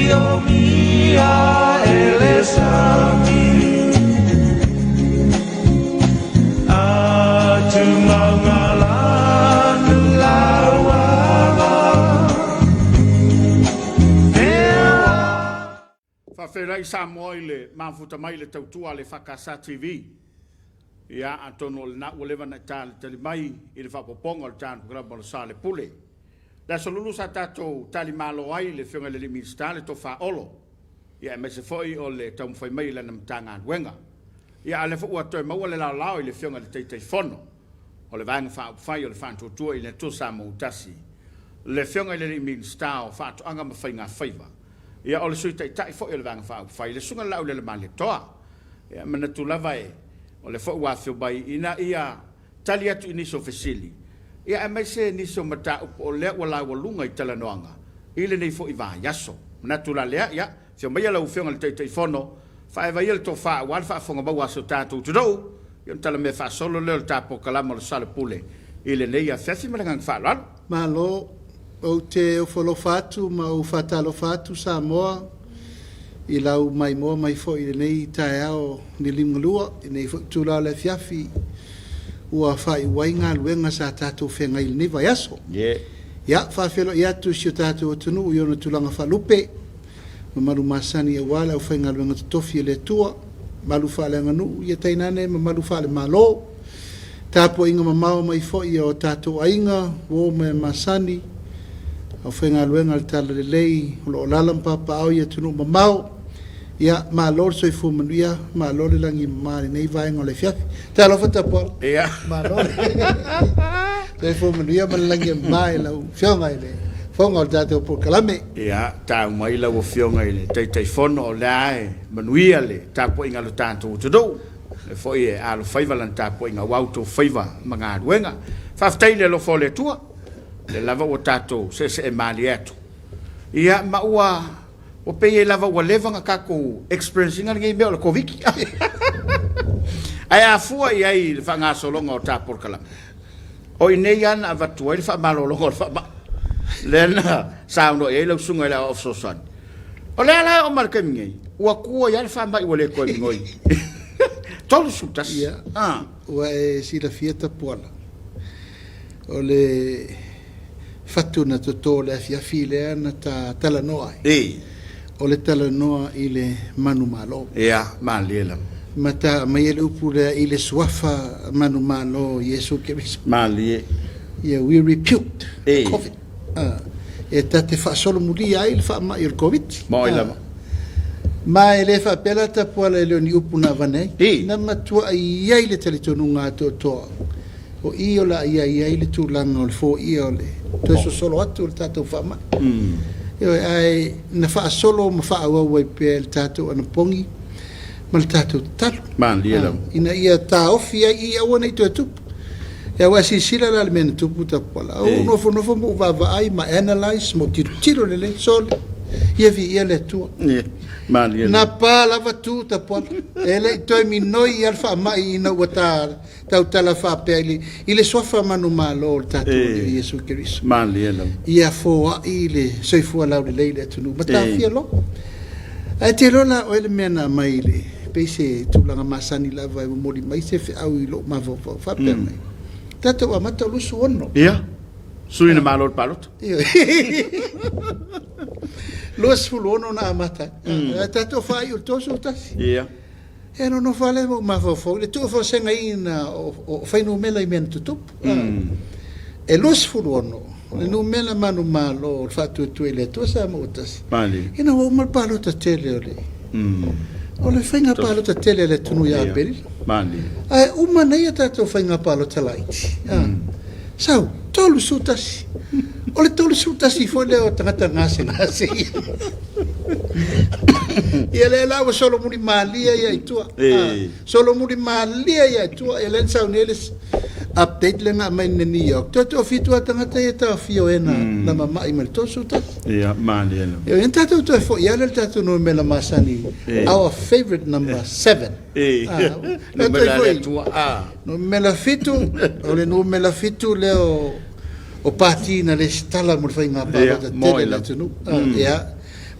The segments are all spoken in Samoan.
Miomia e le sami Atu maugalanu lauava Faafeiloai Samoa i le mafuta mai i le tautua a le EFKS TV. Ia, atonu o lena ua leva ona e talitali mai i le faaopoopoga o le tatou o le Sa o le Pule. Le Aso Lulu sa tatou talimalo ai le Afioga i le Minisita le Tofa Olo, ia aemaise foi o le taumafai mai i lana Matagaluega. Ia, a o lea foi ua toe maua le laolao i le Afioga i le Taitaifono o le Vaega Faaupufai o le Faatuatua i le Atua Samoa ua Tasi, le Afioga i le Minisita o Faatoaga ma Faiga Faiva, ia o le Sui Taitai foi o le Vaega Faaupufai, le Susuga i le Laaulialemalietoa. Ia, e manatu lava e, o lea foi ua afio mai ina ia tali atu i nisi o fesili, ia aemaise nisi o mataupu o lea ua laualuga i talanoaga i lenei foi vaiaso. Manatu la lea, ia, afio maia lau Afioga i le Taitaifono, faaeva ia le tofa aua le faafofoga maua a si o tatou atunuu, ia ona talamea faasolo lea o le ta polokalama o le Soalepule i lenei afiafi ma le agaga faaaloalo. Malo. Ou te ofo alofa atu ma ou faatalofa atu Samoa i lau maimoa mai foi i lenei taeao niliugalua, i lenei foi itula o le afiafi ua faaiu ai galuega sa tatou feagai i lenei vaiaso. Ia, faafeiloai atu i si o tatou atunuu i ona tulaga faalupe, mamalu masani aua le aufaigaluega totofi a le Atua, mamalu faaleaganuu, ia tainane mamalu faale-Malo. Tapuaiga mamao mai foi a o tatou aiga, uo ma e masani, aufaigaluega a le Talalelei o lo o alaala ma papaaao i atunuu mamao. Ia, malo le soifua manuia, malo le lagi e mama i lenei vaega o le afiafi. Talofa Tapuala. Ia. Malo le soifua manuia ma le lagi e mama i lau Afioga i le Fofoga o le tatou polokalame. Ia, tau mai lau Afioga i le Taitaifono, o lea e manuia le tapuaiga a lo tatou atunuu. Lea foi e alofaiva lana tapuaiga aua outou faiva ma galuega. Faafetai i le alofa o le Atua, lea lava ua tatou seesee malie atu. Ia, ma ua ua pei ai lava ua leva ona tatou experience ina lenei mea o le Koviti. Ae a fua i ai i le faagasologa o ta polokalame, o i inei lava na avatu ai le faamalologa o le faamai, lea na saunoa i ai lau susuga i le Aoao Fesoasoani. O lea la e oo mai le taimi nei, ua tua i ai le faamai ua le toe migoi. 31. Ia, ah. Ua e silafia Tapuala, o le fatu na toto o le afiafi lea na ta talanoa ai. E. O le talanoa i le manumalo. Ia, malie lava. Ma ta aumaia le upu lea i le suafa manumalo o Iesu Keriso. Malie. Ia, we repuked the Covid. E ta te faasolomulia ai le faamai o le Koviti. Maoi lava. Ma e le faapea la Tapuala e le o ni upu na avane ai. I. Na matuai i ai le talitonuga atoatoa o i o le a i ai ai le tulaga o le foia o le toe sosolo atu o le tatou faamai. Ioe, ae na faasolo ma faaauau ai pea e le tatou anapogi ma le tatou tatalo. Malie lava. Ina ia taofi ai i aua ne i toe tupu. Ia ua silasila la i le mea na tupu Tapuala. Ou nofonofo ma ou vaavaai ma analyse ma ou tilotilo lelei, sole, ia viia le Atua. Malie. Na pa lava tu Tapuala. E le i toe minoi lava le faamai ina ua ta tautala faapea i le, i le suafa manumalo o le tatou Alii Iesu Keriso. Malie lava. Ia foai le soifua laulelei i le atunuu ma taofia loa. Ae te iloa la oe le mea na aumai i le, pei se tulaga masani lava e momoli mai se feau i lou mafaufau faapea mai, tatou amata o 26. Ia, sui na malo le palota. Ioe. 26 na amata ai. Ae tatou faaiu i le 31. Ia. E nonofo lava lea ma ou mafaufau i le tuufaasagaina o fuainumera i mea na tutupu. E 26 le numera manumalo o le faatuatua i le Atua Samoa ua tasi, ina ua uma le palota tele o le o le faiga palota tele a le atunuu ia Aperila. Ae uma nei a tatou faiga palota laiti, sau 31. O le 31 foi lea o tagata gasegase ia. Ia lea la ua solomuli malie ia i tua. Solomuli malie ia i tua. Ia lea na sau nei le update lea na aumai nei New York. Toe toafitu lava tagata ia e taofia o e na, na mama'i mai le 31. Ia, malie lava. Ia, ia tatou toe foi lava lea i le tatou numera masani, our favourite number, seven. Numera a le Atua. Numera fitu, o le numera fitu lea o, o pati na lesitala mo le faiga palota tele a le atunuu. Ia,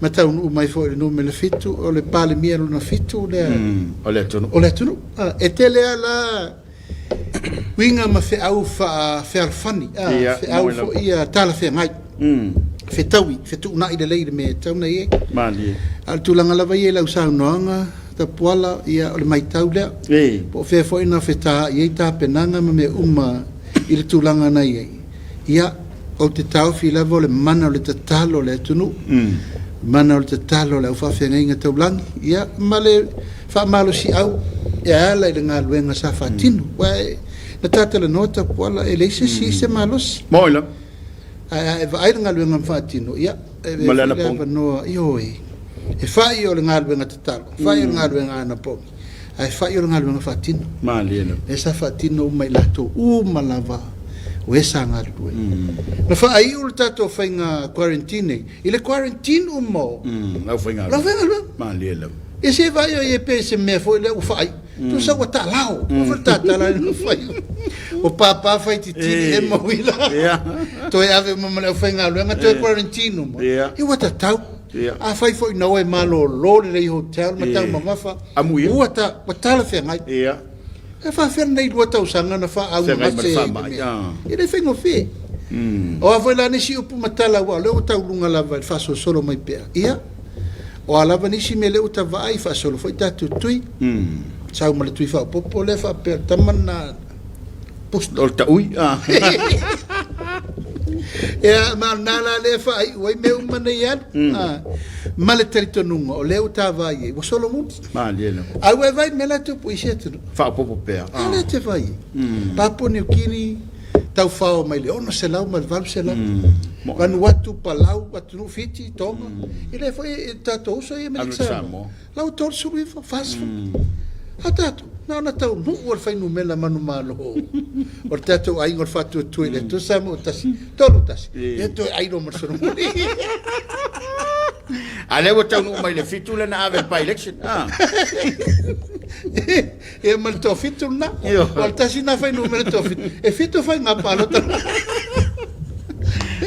Ma taunuu mai foi i le numera 7, o le Palemia lona 7 lea o le atunuu. O le atunuu. E tele lava la uiga ma feau faafealofani, feau foi ia talafeagai, fetaui, fetuunai lelei i le mea e tatau ona i ai. Malie. A o le tulaga lava ia i lau saunoaga, Tapuala, ia o le matau lea. Po o fea foi na fetaai ai tapenaga ma mea uma i le tulaga na i ai. Ia, ou te taofi lava o le mana o le tatalo a le atunuu, mana o le tatalo a le au faafeagaiga taulagi, ia, ma le faamalosiau e ala i le galuega sa faatino. Aua na ta talanoa Tapuala, e leai se isi se malosi. Moi lava. Ae a e vaai i le galuega na faatino, ia, e Ma avea le foi le anapogi. avanoa, ioe, e fai o le galuega tatalo, fai o le galuega anapogi, ae fai o le galuega faatino. Malie lava. Lea sa faatino uma e i latou uma lava o e sa galulue. Na faaiu le tatou faiga quarantine i le quarantine uma o L'aufaigaluega. L'aufaigaluega. Malie lava. Ia se vaai o ia pe se mea foi lea ua faaiu. Tusa ua taalao. Ua foi le tatala i le fai. O papa fai titili e mauila. Toe ave uma ma le aufaigaluega toe quarantine uma. Ia ua tatau. Afai foi na o e malolo lelei hotel ma taumamafa, Amuia. ua ta, ua talafeagai. E faafefea lenei 2 tausaga na Feagai faaaugamase ma le ai i le faamai. mea? E le faigofie. O a foi la nisi upu ma tala aua o lea ua tauluga lava i le faasolosolo mai pea. Ia, o a lava nisi mea lea ua ta vaai, faasolo foi tatou tui. Sau ma le tui faaopoopo lea faapea o le tama lena O le taui. Ia, ma o lena la lea e faaiu ai mea uma nei e alu. Ma le talitonuga o lea ua ta vaai i ai, ua solomuli. Malie lava. A ua e vaai i le mea la e tupu i isi atunuu? Faaopoopo pea. A lea e te vaai i ai. Papua New Guinea, tau fao mai le 600 ma le 800. Vanuatu, Palau, atunuu Fiti, Tonga. E le foi e tatou uso ia Amerika Samoa. La ua 39, 40. A tatou, na ona taunuu o le fuainumera manumalo o le tatou aiga o le Faatuatua i le Atua Samoa tasi, tolu tasi, ia toe ai loa ma le solomuli. A lea ua taunuu mai le 7 lea na ave by election. Ia ma le toafitu lena. O le tasi lena fuainumera toafitu. E 7 faiga palota.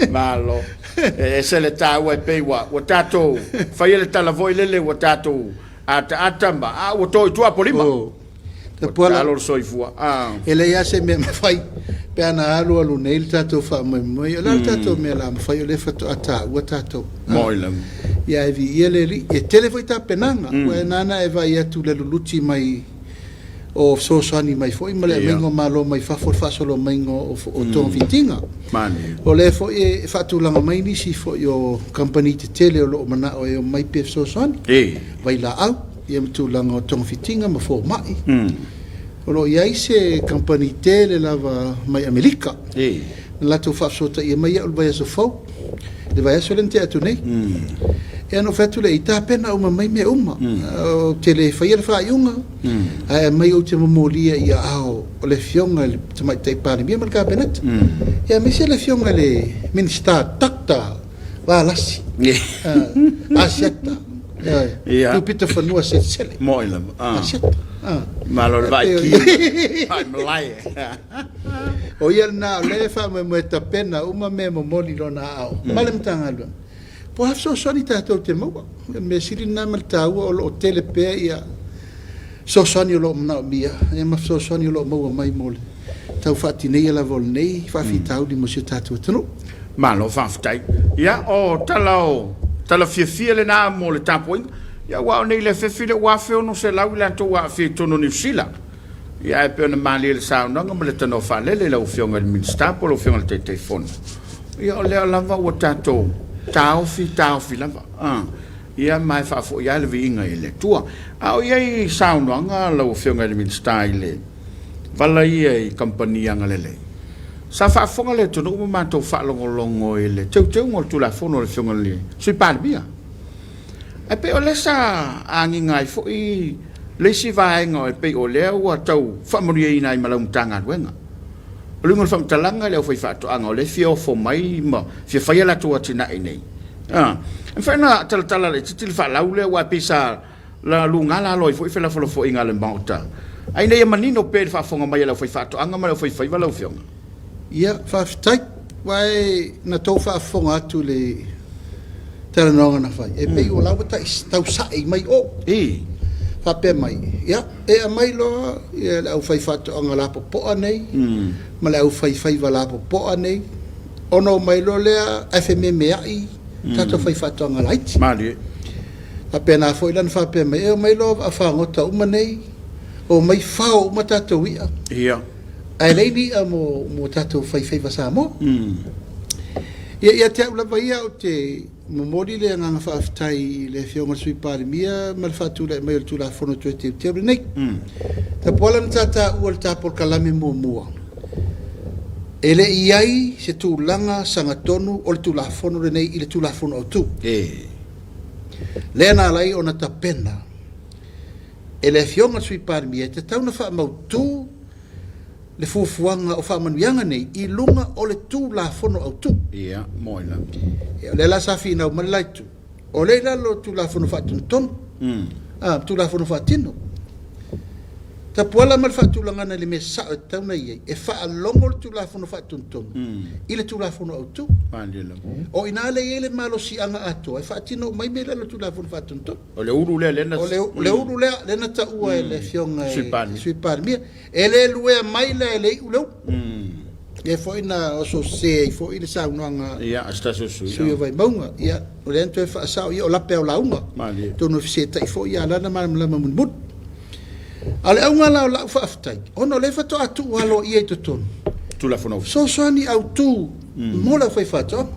Malo. E ese le taua e pei ua, ua tatou faia le tala foi lele ua tatou ataata ma a ua to i tua apolima. Oh. Ua talo le soifua. Ah. E leai lava se mea mafai pe ana alu alu nei le tatou faamoemoe. O le a le tatou mea la mafai o lea faatoa taua tatou. Moi lava. Ia e viia le Alii. E tele foi tapenaga. Ua e nana e vaai atu le luluti mai o fesoasoani mai foi ma le aumaiga o malo mai fafo le faasolo maiga o togafitiga. O lea foi e faatulaga mai nisi foi o kamupani tetele o lo o manao e omai pe fesoasoani, vailaau ia ma tulaga o togafitiga ma fomai. O lo o i ai se kamupani tele lava mai Amerika na latou faafesootaia mai au i le vaiaso fou, le vaiaso lea na tea atu nei. Ia na ou fai atu lea, i tapena uma mai mea uma, ou te le faia le faaiuga, ae aumai ou te momolia i aao o le Afioga i le Tamaitai Palemia ma le Kapeneta, ia aemaise le Afioga i le Minisita Doctor Valasi Asiata, Tupita Fanua Selesele. Moi lava. Asiata. Malo le vaai ki. Vaai malae. O ia lena o lea e faamoemoe tapena uma mea e momoli i lona aao ma le Matagaluega. Po o a fesoasoani tatou te maua. O le mea sili lena ma le taua o lo o tele pea ia fesoasoani o lo o manaomia ia ma fesoasoani o lo o maua mai mo le tau faatineia lava o lenei faafitauli mo si o tatou atunuu. Malo faafetai. Ia, o tala o tala fiafia lena mo le tapuaiga. Ia, aua o nei le fefi le ua 1,600 i latou ua aafia i totonu o Niu Sila. Ia, ae pei ona malie le saunoaga ma le tanoa faalele i lau Afioga i le Minisita po o lau Afioga i le Taitaifono. Ia, o lea lava ua tatou taofi, taofi lava. Ia, ma e faafoi lava le viiga i le Atua. A o i ai saunoaga lau Afioga i le Minisita i le vala ia i kamupani agalelei, sa faafofoga le atunuu ma matou faalogologo i le teuteuga o le Tulafono a le Afioga i le Sui Palemia. Ae pei o lea sa agiga ai foi le isi vaega e pei o lea ua tau faamanuiaina ai ma lau Matagaluega. O le uiga o le faamatalaga i le aufaifaatoaga o lea e fia ofo mai ma fia fai a latou atinae i inei. E mafai ona talatala laitiiti le faalau lea aua e pei sa luga lalo ai foi felafolafoaiga a le Maota, ae ina ia manino pea i le faafofoga mai a le aufaifaatoaga ma le aufaifaiva lau Afioga. Ia, faafetai. Aua na tou faafofoga atu i le talanoaga na fai, e pei o la ua tausa'i mai o. Faapea mai, ia, e aumai loa le aufaifaatoaga lapopoa nei ma le aufaifaiva lapopoa nei, ona omai loa lea ae fememeai tatou faifaatoaga laiti. Malie. Faapena foi la ona faapea mai, e omai loa vaafagota uma nei, omai fao uma tatou i'a. Ae leai ni i'a mo tatou faifaiva Samoa. Ia, ia te au lava ia, ou te momoli le agaga faafetai i le Afioga i le Sui Palemia ma le faatulai mai o le Tulafono Toe Teuteu lenei. Tapuala na sa taua i le ta polokalame muamua, e le i i ai se tulaga sagatonu o le Tulafono lenei i le Tulafono Autu. Lea na ala ai ona tapena e le Afioga i le Sui Palemia e tatau ona faamautu le fuafuaga o faamanuiaga nei i luga o le Tulafono Autu. Ia, moi lava. Ia, o lea la sa finau mai le la itu, o lea i lalo o le Tulafono Faatonutonu, a, Tulafono Faatino. Tapuala ma le faatulagaga i le mea sao e tatau ona i ai, e faalogo le Tulafono Faatonutonu i le Tulafono Autu. O i ina lea e i ai le malosiaga atoa e faatino uma ai mea i lalo o le Tulafono Faatonutonu. O le ulu lea lea na... O le ulu lea lea na taua e le Afioga i le Sui Palemia. E le luea mai la e le iu le ulu. Lea foi na oso sese ai foi le saunoaga a se tasi o sui. Sui o Vaimauga. Ia, o lea na toe faasao, ia o lape o lauga. Atonu e fesetai foi ia lana malamalama mulimuli. A o le auga la o lau faafetai, ona o lea faatoa tuu aloaia i totonu Tulafono. Fesoasoani autu mo le aufaifaatoaga.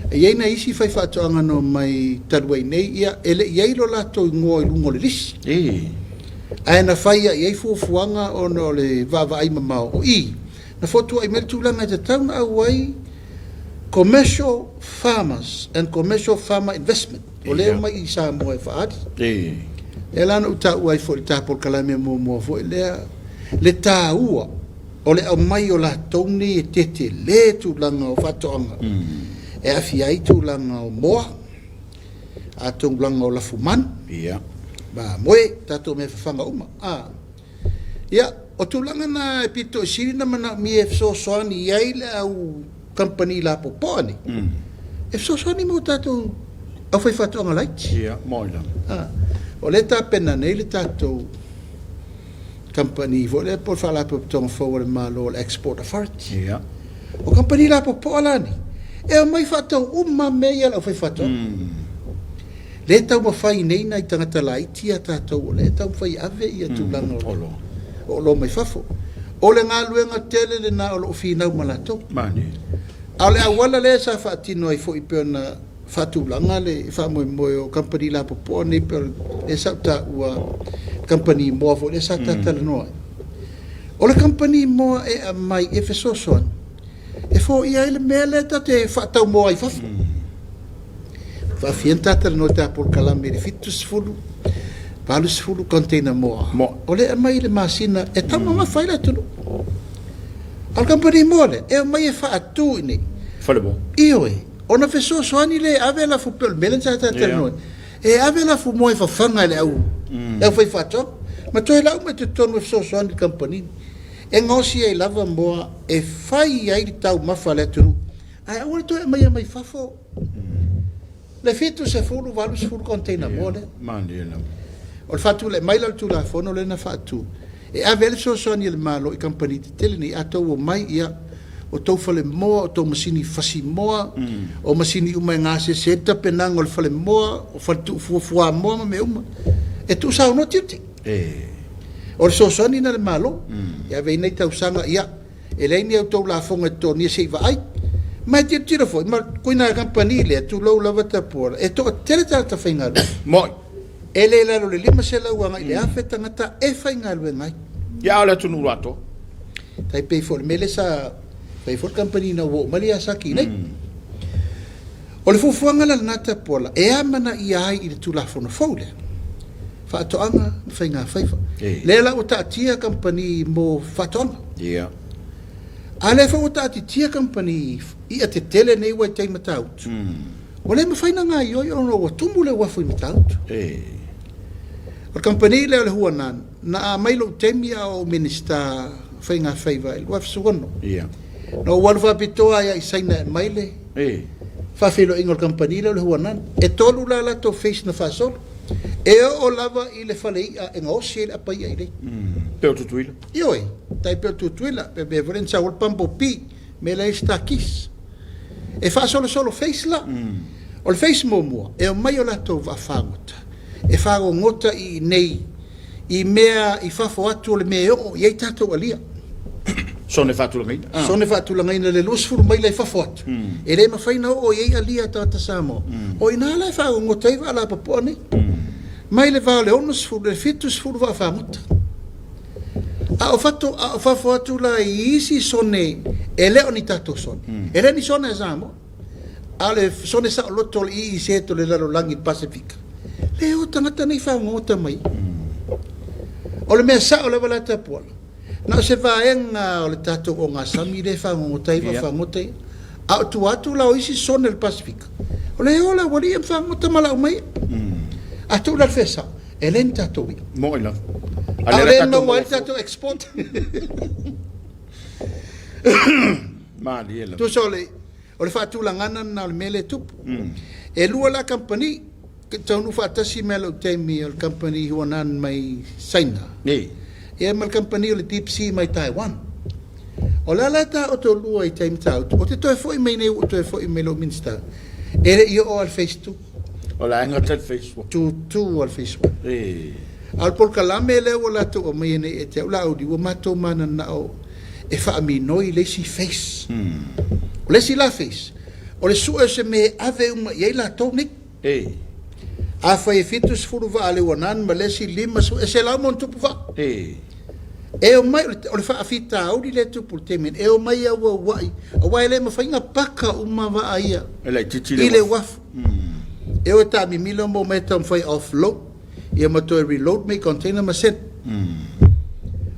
E i ai nai isi faifaatoaga na omai talu ai nei, ia, e le i i ai lo latou igoa i luga o le lisi. Ae na fai lava i ai fuafuaga ona o le vaavaai mamao. O i, na fotuai mai le tulaga e tatau ona auai commercial farmers and commercial farmer investment, o lea e omai i Samoa e faaali. Lea la na ou taua ai foi i le ta polokalame muamua foi lea, le taua o le aumai o latou nei e tetele tulaga o faatoaga, e aafia ai tulaga o moa, a tulaga o lafumanu, mamoe, tatou mea fafaga uma. Ia, o tulaga na e pito i sili ona manaomia e fesoasoani ai le au kamupani lapopoa nei, e fesoasoani mo tatou aufaifaatoaga laiti. Ia, moi lava. O lea e tapena nei le tatou kamupani foi lea po o le Faalapotopotoga fou a le Malo o le Export Authority. O kamupani lapopoa la nei, e omai faatau uma mea ia a le aufaifaatoaga. Lea e taumafai nei nai tagata laiti ia tatou o lea e taumafai e ave ia tulaga o oloa mai fafo. O le galuega tele lena o lo o finau ma latou. A o le auala lea sa faatino ai foi pei ona faatulaga le faamoemoe o kamupani lapopoa nei pei o lea sa ou taua kamupani moa foi lea sa talatalanoa ai. O le kamupani moa e aumai e fesoasoani e foia ai le mea lea tatou te faatau moa ai i fafo. Faafia na talatalanoa i ta polokalame i le 70, 80 container moa. O lea e aumai i le masina e taumamafa ai le atunuu. A o le kamupani moa lea, e aumai e faatu i inei. Falemoa. Ioe, ona fesoasoani lea e ave lafu pei o le mea lea sa talatalanoa ai. E ave lafu moa e fafaga e le au le aufaifaatoaga ma toe lau mai totonu e fesoasoani i le kamupani. E gaosi ai lava moa e fai ai le taumafa a le atunuu, ae aua le toe aumaia mai fafo le 70, 80 container moa lea. O le faatulai mai la o le Tulafono lea na faatu, e ave ai le fesoasoani a le Malo i kamupani tetele nei, a outou omai, ia, o tou falemoa, o tou masini fasimoa, o masini uma e gasese ai le tapenaga o le falemoa, o fale tuufuafuamoa ma mea uma, e tuusaunoa tiute. O le fesoasoani lena a le Malo, e ave ai nai tausaga, ia, e leai ni a outou lafoga e totogia se i vaai. Ma e tilotilo foi, ma koina kamupani lea, tulou lava Tapuala, e toatele tagata faigaluega. Moi. E le i lalo o le 500 agai i le 1000 tagata e faigaluega ai. Ia, a o le atunuu atoa. Tai pei foi o le mea lea sa fai foi le kamupani ina ua oo mai le Yasaki i inei. O le fuafuaga la lena Tapuala e amanaia ai i le Tulafono fou lea, Faatoaga ma Faigafaiva. Lea la ua taatia kamupani mo faatoaga. A lea foi ua taatitia kamupani i'a tetele nei ua i tai Matautu. Ua le mafai ona gaoioi ona ua tumu le uafu i Matautu. O le kamupani lea o le Huanan, na aumai i lou taimi a o ou Minisita o Faigafaiva i le 2016. Na ou alu faapitoa ai lava i Saina e aumai le faafeiloaiga o le kamupani lea o le Huanan. E tolu la latou phase na faasolo. E oo lava i le fale i'a e gaosi ai le apa i'a i inei. Pei o Tutuila. Ioe, tai pei o Tutuila, pe mea foi lea na sau ai le Bumble Bee, mea la e i ai Star-Kist. E faasolosolo phase la. O le phase muamua, e omai o latou vaa fagota e fagogota i inei i mea i fafo atu o le mea e oo i ai tatou alia. Sone faatulagaina. Sone faatulagaina le 20 maila i fafo atu, e le mafai ona oo i ai alia a tagata Samoa. O i ina la e fagogota ai vaa lapopoa nei. Mai le va o le 60 i le 70 vaa fagota. A o fato, a o fafo atu la i isi sone e le o ni tatou sone. E le ni sone a Samoa. A o le sone saoloto o le EEZ o le lalolagi le Pasefika, le o tagata nei fagogota mai. O le mea sao lava la Tapuala, na o se vaega o le tatou ogasami lea e fagogota ai vaafagota ia. A o tua atu la o isi sone o le Pasefika, o le o le aualii ma fagogota ma lau mai. A tuu la le fea sao, e le ni tatou ia. Moi lava. A o lea e maua ai le tatou export. Malie lava. Tusa o le, o le faatulagana lena o le mea lea e tupu. E lua la kamupani, taunuu faatasi mai lou taimi o le kamupani Huanan mai Saina. Nei. Ia ma le kamupani o le Deep Sea mai Taiwan. O le a la e taoto lua i tai Matautu, ou te toe foi mai nei ua ou toe foi mai lou Minisita, e le i oo lava i le Phase 2. O la e gata le Phase 1. Tutu lava le Phase 1. E. A o le polokalame lea ua latou aumaia nei ia te au Laauli, ua matou mananao e faaminoi le isi phase. O le isi la phase, o le sue o se mea e ave uma i ai latou nei. E. Afai e 70 vaa a le Uanan ma le isi 50, e 100 ma ona tupu vaa. E. E omai, o le faafitauli lea e tupu i le taimi lenei, e omai auauai, aua e le mafai ona paka uma vaa ia E laitiiti le i le uafu. E o e taamimilo ma omai e taumafai e offload ia ma toe reload mai i container ma send.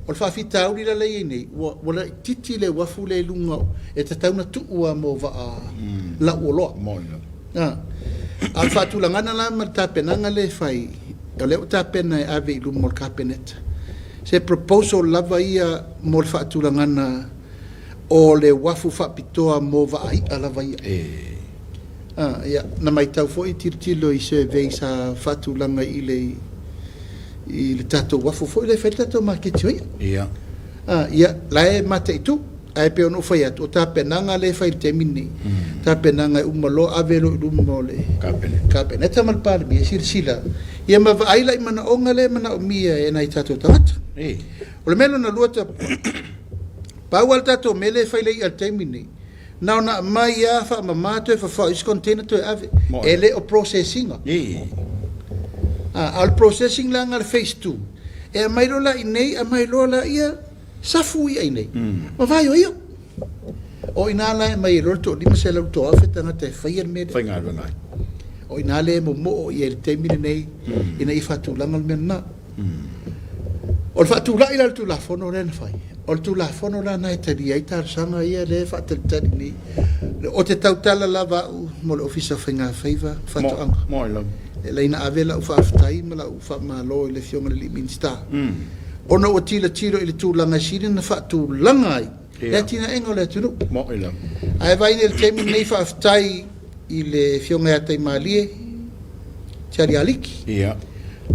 O le faafitauli la lea e i ai nei, ua ua laitiiti le uafu lea i luga e tatau ona tuu lava mo vaa lauoloa. A o le faatulagaga la ma le tapenaga lea e fai, o lea ua tapena e ave i luma o le Kapeneta, se proposal lava ia mo le faatulagaga o le uafu faapitoa mo vaa i'a lava ia. A, ia, na matau foi tilotilo i survey sa faatulaga i le i le tatou uafu foi lea e fai ai le tatou maketi o i'a. Ia. A, ia, la e mataitu. Ae pei ona ou fai atu, o tapenaga lea e fai i le taimi lenei, tapenaga e uma loa ave loa i luma o le Kapeneta ma le Palemia e silasila ia ma vaai la i manaoga lea e manaomia e nai tatou tagata. O le mea lona lua, pau lava le tatou mea lea e fai le i'a i le taimi lenei, na ona aumai lava faamama toe fafao i isi container toe ave. E le o process ina. A o le processing la na o le phase 2, e aumai loa la i inei, aumai loa laia, Safu ia i nei, ma vaioio. O ina la e aumai ai loa le toa 500 toa 1000 tagata e faia le mea lea. Faigaluega ai. O ina lea e momoo i ai i le taimi lenei ina ia faatulaga le mea lena. O le faatulai la o le Tulafono lea na fai, o le Tulafono la lena e talia ai talosaga ia lea e faatalitali nei. Ou te tautala lava au mo le Ofisa o Faigafaiva ma Faatoaga. Moe lava. E alai ona ave lau faafetai ma lau faamalo i le Afioga i le alii Minisita. Ona ua tilotilo i le tulaga e sili ona faatulaga ai le atinaega o le atunuu. Moe lava. Ae vaai nei i le taimi lenei, faafetai i le Afioga ia Taimalie Charlie Aliki. Ia.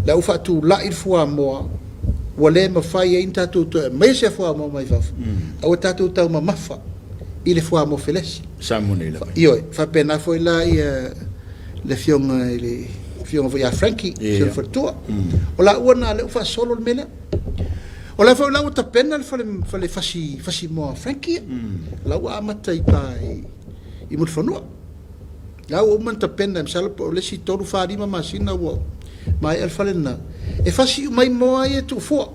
La ua faatulai le fuamoa ua le mafai ai ona tatou toe aumaia se fuamoa mai fafo, a ua tatou taumamafa i le fuamoa felesi. Samoa nei lava. Ioe, faapena foi la ia le afioga i le afioga foi ia Frankie, si ona faletua. O laua na lea ua faasolo le mea lea. O la foi la ua tapena le fale, fale fasi, fasi moa Frankie. La ua amata i pa i, i Mulifanua. La ua uma ona tapena, masalo po o le isi 3, 4, 5 masina ua maea le fale lena. E fasi uma ai moa ia e tuufua.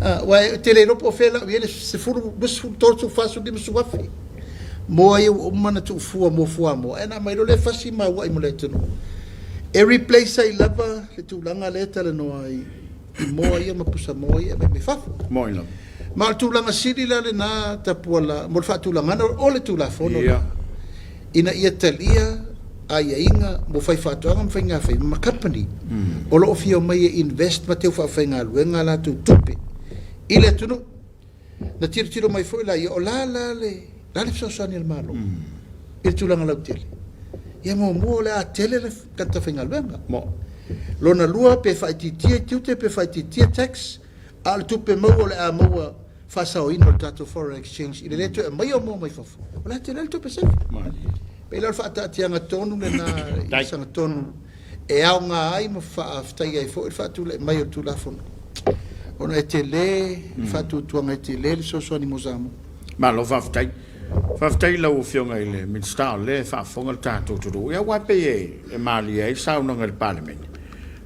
Aua e te le iloa po o fea e lau i ai le 10, 20, 30, 40, 50 afe. Moa ia ua uma ona tuufua mo fuamoa, ae na aumai loa lea fasi ma auai mo le atunuu. E replace ai lava le tulaga lea e talanoa ai i moa ia ma pusamoa ia e aumai mai fafo. Moi lava. Ma o le tulaga sili la lena Tapuala mo le faatulagaga o le Tulafono lea, ina ia talia aiaiga mo faifaatoaga ma faigafaiva ma company o lo o fia omai e invest ma teu faafaigaluega a latou tupe i le atunuu. Na tilotilo mai foi laia, o la la le, la le fesoasoani a le Malo. i le tulaga lautele, ia muamua o le a tele le tagata faigaluega. Lona lua, pe faaitiitia tiute pe faaitiitia tax, a o le tupe maua o le a maua faasaoina o le tatou foreign exchange i le le toe aumaia o moa mai fafo, o le a tele ai le tupe sefe. Pei la o le faataatiaga tonu lena i le sagatonu e aoga ai ma faafetaia ai foi le faatulai mai o le Tulafono, ona e tele le faatuatuaga, e tele le fesoasoani mo Samoa. Malo faafetai. Faafetai i lau Afioga i le Minisita o lea e faafofoga le tatou atunuu. Ia aua e pei e malie ai saunoaga i le Palemene,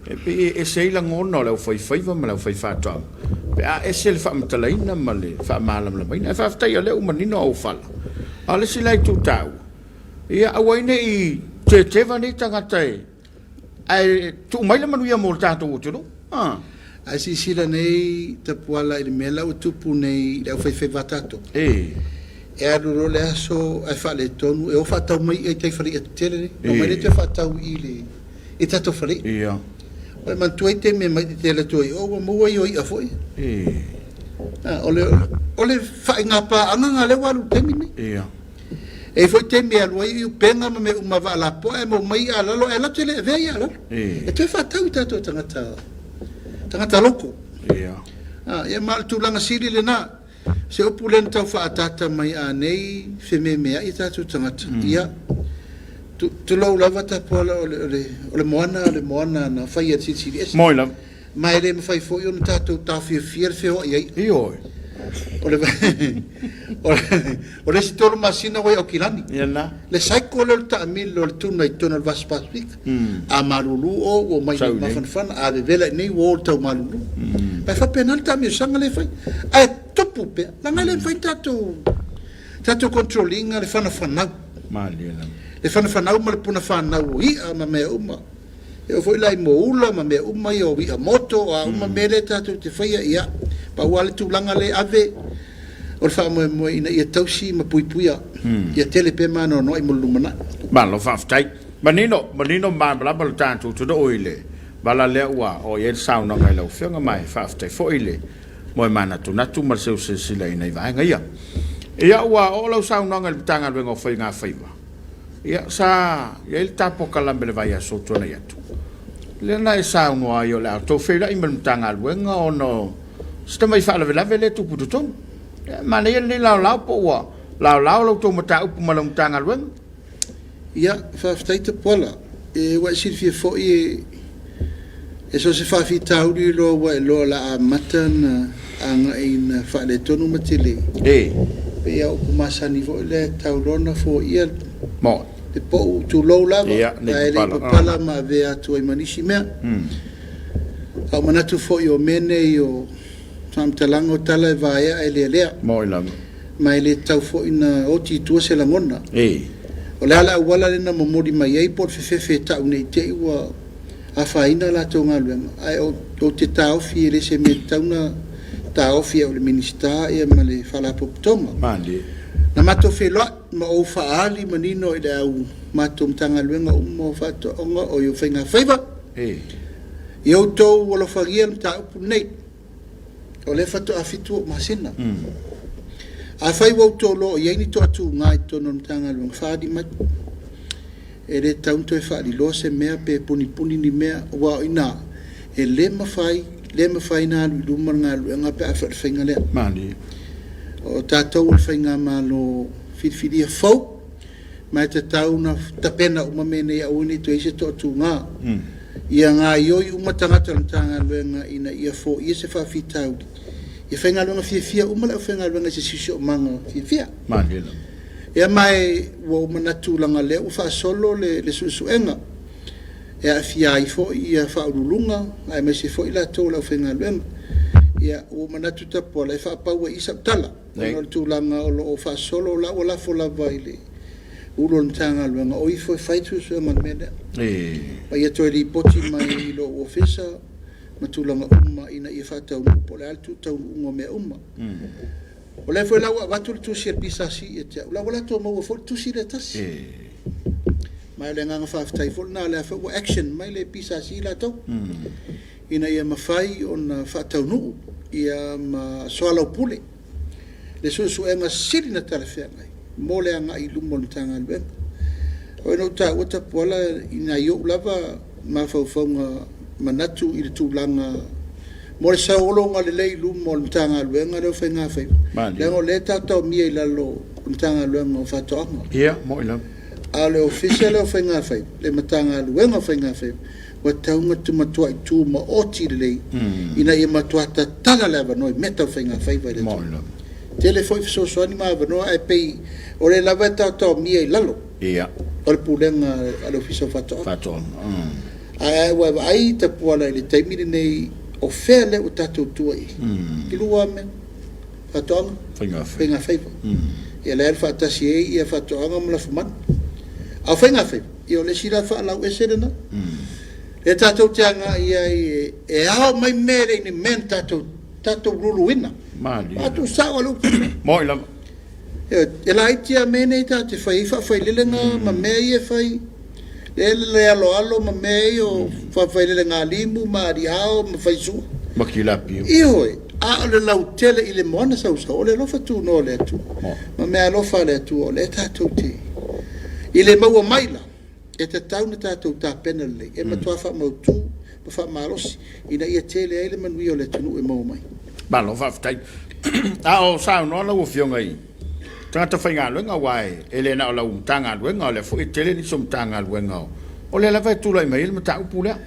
e pei e ese ai lagona o le aufaifaiva ma le aufaifaatoaga pe a ese le faamatalaina ma le faamalamalamaina. Ae faafetai o lea ua manino auofala. A o le isi la itu taua, ia aua ai ne i teteva nei tagata e ae tuu mai le manuia mo le tatou atunuu. Ah. Ae silasila nei Tapuala i le mea la ua tupu nei i le aufaifaiva a tatou. E. E alu loa le aso ae faaletonu, e o faatau mai i'a i tai fale i'a tetele nei. Ona omai lea toe faatau i le i tatou fale i'a. Ia. Ua e manatua ai taimi e mai tetele atu ai o ua maua ai o i'a foi. E. Ah, o le o le faaigapaaga lena lea ua alu i le taimi lenei. Ia. E i ai foi taimi e alu ai i upega ma mea uma vaalapoa ae maua mai i'a a lalo ae latou te le avea i'a a lalo. E toe faatau i tatou tagata tagata loko. Ah, ia ma o le tulaga sili lena. Se upu lea na tau faaataata mai a nei fememeai a tatou tagata. Ia, tulou lava Tapuala o le, o le, o le moana o le moana na faia e le Silisili Ese. Moi lava. Ma e le mafai foi ona tatou taofiofia le feoai ai. Ioe. O le, o le isi tolu masina ua i Aukilani. Ia na. Le cycle lea o le taamilo o le tuna i totonu o le Vasa Pasefika. A malulu o, ua omai i mafanafana, a vevela i inei ua o i le tau malulu. Ma e faapena le taamilosaga lea e fai. Ae tupu pea, leaga e le mafai ona tatou, tatou control ina le fanafanau. Malie lava. Le fanafanau ma le puna fanau o i'a ma mea uma. E oo foi la i moula ma mea uma ia o i'a moto, o a uma mea lea tatou te faia, ia, pau lava le tulaga lea e ave, o le faamoemoe ina ia tausi ma puipuia, ia tele pea ma anoanoai mo le lumanai. Malo faafetai. Manino, manino ma malamalama lo tatou atunuu i le vala lea ua oo i ai le saunoaga i lau Afioga ma e faafetai foi i le moe manatunatu ma le seu silasila i vaega ia. Ia ua oo lau saunoaga i le Matagaluega o Faiga Faiva. Ia sa i ai le ta polokalame i le vaiaso ua tuanai atu, lea na e saunoa ai o le a outou feiloai ma le Matagaluega ona o si tamai faalavelave lea e tupu i totonu. Ia, manaia lenei laolao po ua laolao la outou mataupu ma lau Matagaluega? Ia, faafetai Tapuala. E, ua e silafia foi e, e so o se faafitauli loa ua e iloa o le a amata ona agai ina faaletonu ma tele. E. Pei lava o upu masani foi lea, e tatau loa ona foia Mo. le pou, tulou lava, Ia, ne i ae le i papala. papala ma avea atu ai ma nisi mea. A ou manatu foi o mea nei o faamatalaga o tala e vaea ae lealea. Moi lava. Ma e le tatau foi ona oti i tua se lagona. E. O le a le auala lea na momoli mai ai po o le fefefe e ta'u ne i te i ua afaina a latou galuega, ae ou te taofi e le se mea e tatau ona taofi e au le Minisita ia ma le Faalapotopotoga. Malie. Na matou feiloai ma ou faaali manino i le au matou Matagaluega uma o Faatoaga o i o Faigafaiva, E. Ia outou alofagia le mataupu lenei. O lea faatoa 7 ou masina. Afai ua outou iloa o i ai ni toatuga i totonu o le Matagaluega, faaali mai. E le tatau ona toe faaliloa se mea pe punipuni ni mea, aua o i ina, e le mafai, le mafai ona alu i luma le galuega pe afai o le faiga lea. Malie. O tatou o le faigamalo filifilia fou, ma e tatau ona tapena uma mea nei aua ne i toe i ai se toatuga. Ia gaoioi uma tagata o le Matagaluega ina ia foia se faafitauli. Ia faigaluega fiafia uma le aufaigaluega i se siosiomaga fiafia. Malie lava. Ia ma e ua ou manatu leaga o lea ua faasolo le, le suesuega e aafia ai foi ia faauluuluga aemaise foi latou o le aufaigaluega. Ia ua ou manatu Tapuala e faapau ai i i sau tala. Ona o le tulaga o lo o faasolo, o la ua lafo lava i le Ulu o le Matagaluega o ifo e fai le suesuega o le mea lea. Ma ia toe lipoti mai i lou ofisa ma tulaga uma ina ia faataunuu po o le a le taunuuga o mea uma. O lea foi la ua avatu le tusi a le PSC ia te au, o la ua latou maua foi le tusi lea tasi. Ma o le agaga faafetai foi lena, o lea foi ua action mai le PSC latou. Ina ia mafai ona faataunuu ia ma soalaupule le suesuega sili ona talafeagai mo le agai i luma o le Matagaluega. O na ou taua Tapuala i nai ou lava mafaufauga manatu i le tulaga mo le saologa lelei i luma o le Matagaluega lea o Faiga Faiva, leaga o lea e taotaomia i lalo o le Matagaluega o Faatoaga. Ia, mo'i lava. A o le Ofisa lea o Faiga Faiva, le Matagaluega o Faiga Faiva, ua tatau ona matuai tumaoti lelei ina ia matua tatala le avanoa i mea tau faiga faiva i le atunuu. Tele foi fesoasoani ma avanoa ae pei o lea lava e taotaomia i lalo o le pulega a le Ofisa o Faatoaga. Faatoaga. Ae ua e vaai Tapuala i le taimi lenei o fea lea ua tatou tua i ai? E lua lava mea, faatoaga, faiga faiva. Ia lea e alu faatasi ai ia faatoaga ma lafumanu. A o faiga faiva, ia o le isi la faalauese lena. Lea tatou te agai i ai e ao mai mea e le i ni mea na tatou tatou luluina. Malie. A tuusao a le upu. Moi lava. E laiti lava mea nei tatou te fai ai faafailelega ma mea ia e fai. Le le aloalo ma mea ia o faafailelega limu ma aliao ma faisua. Ma kilapio. Ioe, a o le lautele i le moana sausau, o le alofa tunoa o le Atua. Ma mea alofa a le Atua o lea tatou te i le maua mai la, e tatau ona tatou tapena lelei, e matua faamautu ma faamalosi ina ia tele ai le manuia o le atunuu e maua mai. Malo faafetai. A o saunoa lau Afioga i tagata faigaluega aua e le na o lau Matagaluega, o lea foi e tele nisi o Matagaluega o lea lava e tulai mai ai le mataupu lea,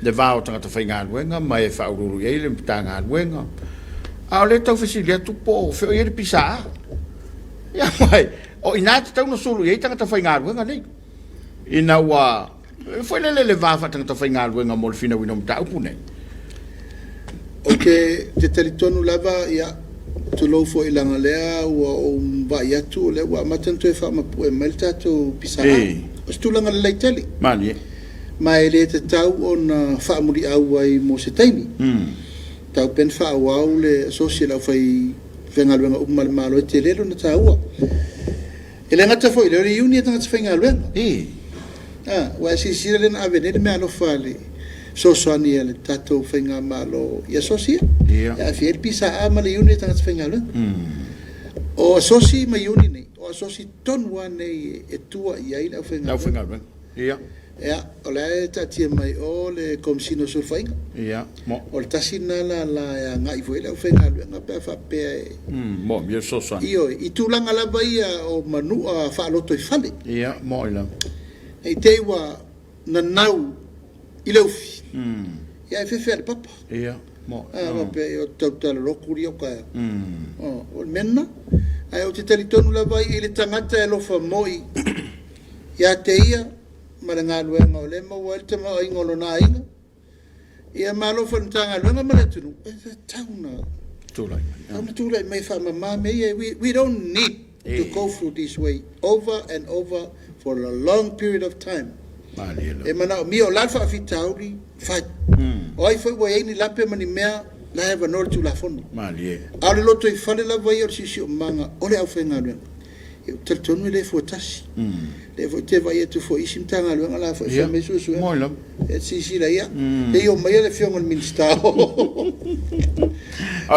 le va o tagata faigaluega ma e faauluulu i ai le Matagaluega. A o lea e tau fesili atu po o fea o i ai le PSA. Ia, aua o i ina e tatau ona sulu i ai tagata faigaluega nei, ina ua foi lele le va faatagata faigaluega mo le finauina o mataupu nei. Ou te talitonu lava, ia, tulou foi leaga o lea ua ou vaai atu o lea ua amata ona toe faamapue mai le tatou PSA. O se tulaga lelei tele. Malie. Ma e le tatau ona faamuliau ai mo se taimi. Tau pea ona faaauau le asosi a le aufaigaluega uma a le Malo, e tele lona taua. E le gata foi i lea, o le iuni a tagata faigaluega. Ua e silasila lea na ave nei le meaalofa a le fesoasoani a le tatou faigamalo i asosi ia, e aafia ai le PSA ma le iuni a tagata faigaluega. O asosi ma iuni nei, o asosi tonu lava nei e tua i ai le aufaigaluega. Ia, o la e taatia mai o le Komesina o Sulufaiga. Ia, mo. O le tasi lena lala e agai foi i le aufaigaluega pe a faapea e... Moomia le fesoasoani. Ioe, i tulaga lava ia o manua faalotoifale. Ia, mo i lava. Ne i te i ua nanau i le ufi, ia ae fefe i le papa. Ia, mo. A faapea, ia, ou te tautala lotu lia o taeao. O le mea lena. Ae ou te talitonu lava i le tagata e alofa moi ia te ia ma le galuega o lea e maua ai le tamaoaiga o lona aiga, ia ma alofa i le Matagaluega ma le atunuu, e tatau ona tulai mai, tatau ona tulai mai e faamama mea ia. We don't need to go through this way over and over for a long period of time. E manaomia, o le a le faafitauli, fai. O ai foi ua i ai ni lape ma ni mea, la e avanoa le Tulafono. A o le lotoifale lava ia o le siosiomaga o le aufaigaluega, Ou te talitonu e le fua tasi. Lea foi ou te vaai atu foi i isi Matagaluega la foi e fai mai suesuega. Ia silasila ia, le i omaia le Afioga i le Minisita o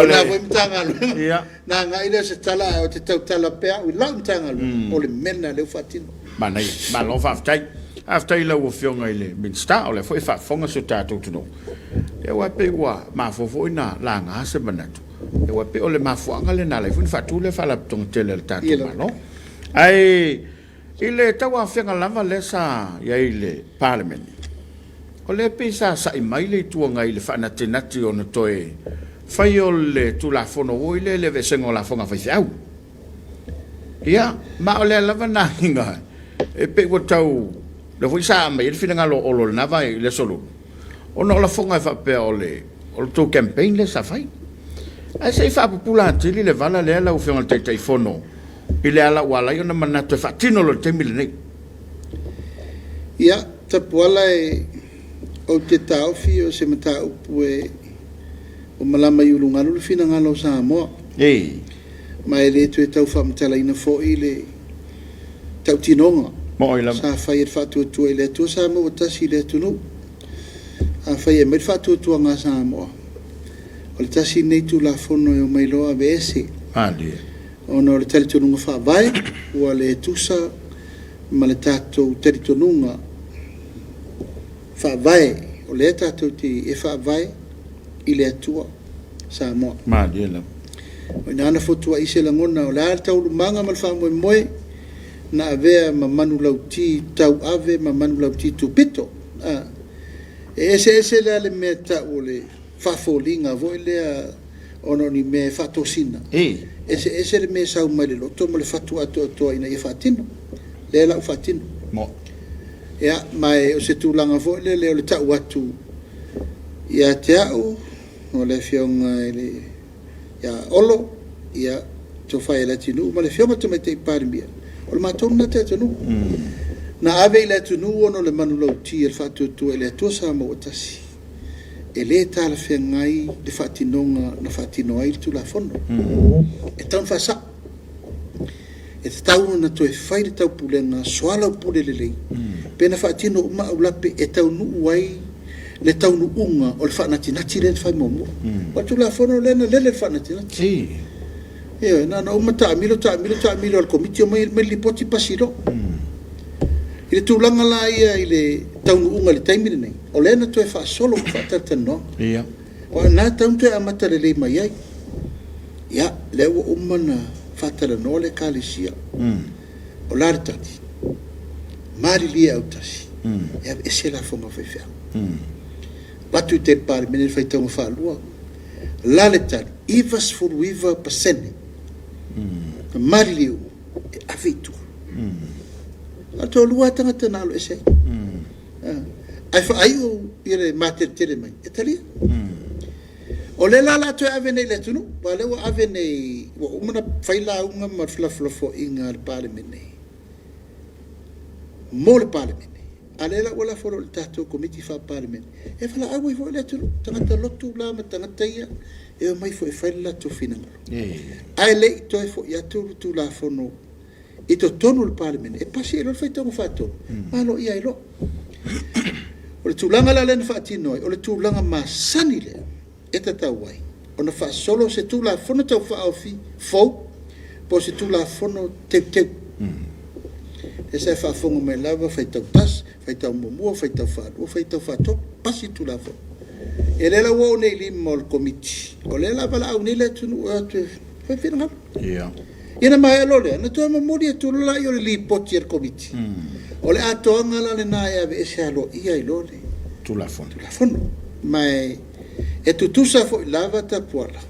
lena foi Matagaluega, ona agai lea o se tala ae ou te tautala pea au i lau Matagaluega, o le mea lena lea ua faatino. Manaia. Malo faafetai. Faafetai i lau Afioga i le Minisita, o lea foi e faafofoga si o tatou atunuu. Ia aua e pei ua mafua foi ona laga se manatu. Aua e pei o le mafuaaga lea na ala ai foi ona faatu lea faalapotopotoga tele a le tatou Malo. Ae i le tauaofiaga lava lea sa i ai i le Palemene, o lea pei sa sa'i mai le Itu Agai i le faanatinati ona toe fai o le Tulafono foi lea i le aveesega o lafoga a faifeau. Ia, ma o lea lava na agiga e pei ua tau, lea foi sa aumai ai le finagalo o Olo i lena vaega i le Aso Lulu, ona o lafoga e faapea o le o le tou campaign lea sa fai. Ae se i faapupula atili le vala lea lau Afioga i le Taitaifono i le ala ua ala ai ona manatu e faatino loa i le taimi lenei. Ia, Tapuala e, ou te taofi o se mataupu e ua malama i ulugalu le finagalo o Samoa. Ei. Ma e le toe tau faamatalaina foi le tautinoga Mooi lava. sa fai e le Faatuatua i le Atua Samoa ua tasi i le atunuu. Afai e aumai le faatuatuaga a Samoa, o le tasi lenei Tulafono e omai loa aveese. Malie. Ona o le talitonuga faavae ua le tusa ma le tatou talitonuga faavae, o lea tatou te e faavae i le Atua Samoa. Malie lava. O i ina na fotuai se lagona, o le a le taualumaga ma le faamoemoe na avea ma manulauti tauave ma manulauti tupito. E eseese la le mea e tau o le faafoliga foi lea ona o ni mea e faatosina. Eseese le mea e sau mai le loto ma le fatu atoatoa ina ia faatino. Lea la ua faatino. Ia, ma o se tulaga foi lele o le tau atu ia te au, o le Afioga i le ia Olo, ia Tofa ia Leatinuu ma le Afioga i le Tamaitai Palemia, o le matou lena talitonuga. Na ave i le atunuu ona o le manulauti a le Faatuatua i le Atua Samoa ua Tasi, e le talafeagai le faatinoga na faatino ai le Tulafono. E tatau ona faasao. E tatau ona toe fai le taupulega, soalaupule lelei, pe na faatino uma aulape e taunuu ai le taunuuga o le faanatinati lea na fai muamua. O le Tulafono lea na lele le faanatinati. Ioe, na ona uma taamilo, taamilo, taamilo a le Komiti, omai aumai le lipoti pasi loa. I le tulaga la ia i le taunuuga i le taimi lenei, o lea na toe faasolo uma faatalatalanoaga. Aua o lena e tatau ona toe amata lelei mai ai. Ia, lea ua uma ona faatalanoa le Ekalesia. O le a le tali? Malilie autasi e aveese lafoga a faifeau. Avatu i tai i le Palemene le faitauga faalua. O le a le tali? 99% na malilie uma e ave i tua. Na o le toalua lava tagata na aloese ai. Ae faaiu le mateletele mai e talia. O lea la o le a toe ave nei i le atunuu, aua o lea ua ave nei, ua uma ona fai lauga ma felafolafoaiga a le Palemene, mo le Palemene, a o lea la ua lafo loa i le tatou Komiti Faa-Palemene, e valaau ai foi le atunuu, tagata lotu la ma tagata ia e omai foi e fai le latou finagalo. Ae le i toe foi atu le Tulafono i totonu o le Palemene, e pasi ai loa le faitauga faatolu, ma aloaia ai loa. O le tulaga la lea na faatino ai, o le tulaga masani lea e tatau ai ona faasolo se Tulafono Tau Faaofi fou po o se Tulafono Teuteu. Lea sa e faafofoga mai lava, faitau tasi, faitau muamua, faitau faalua, faitau faatolu, pasi le Tulafono. Ia lea la ua oo nei i lima o le Komiti, o lea o le a valaau nei le atunuu e o atu e fai finagalo. Ia ona maea loa lea, ona toe momoli atu loa lea o le Lipoti a le Komiti. O le atoaga la lena e aveese aloaia ai loa le Tulafono. Ma e tutusa foi lava Tapuala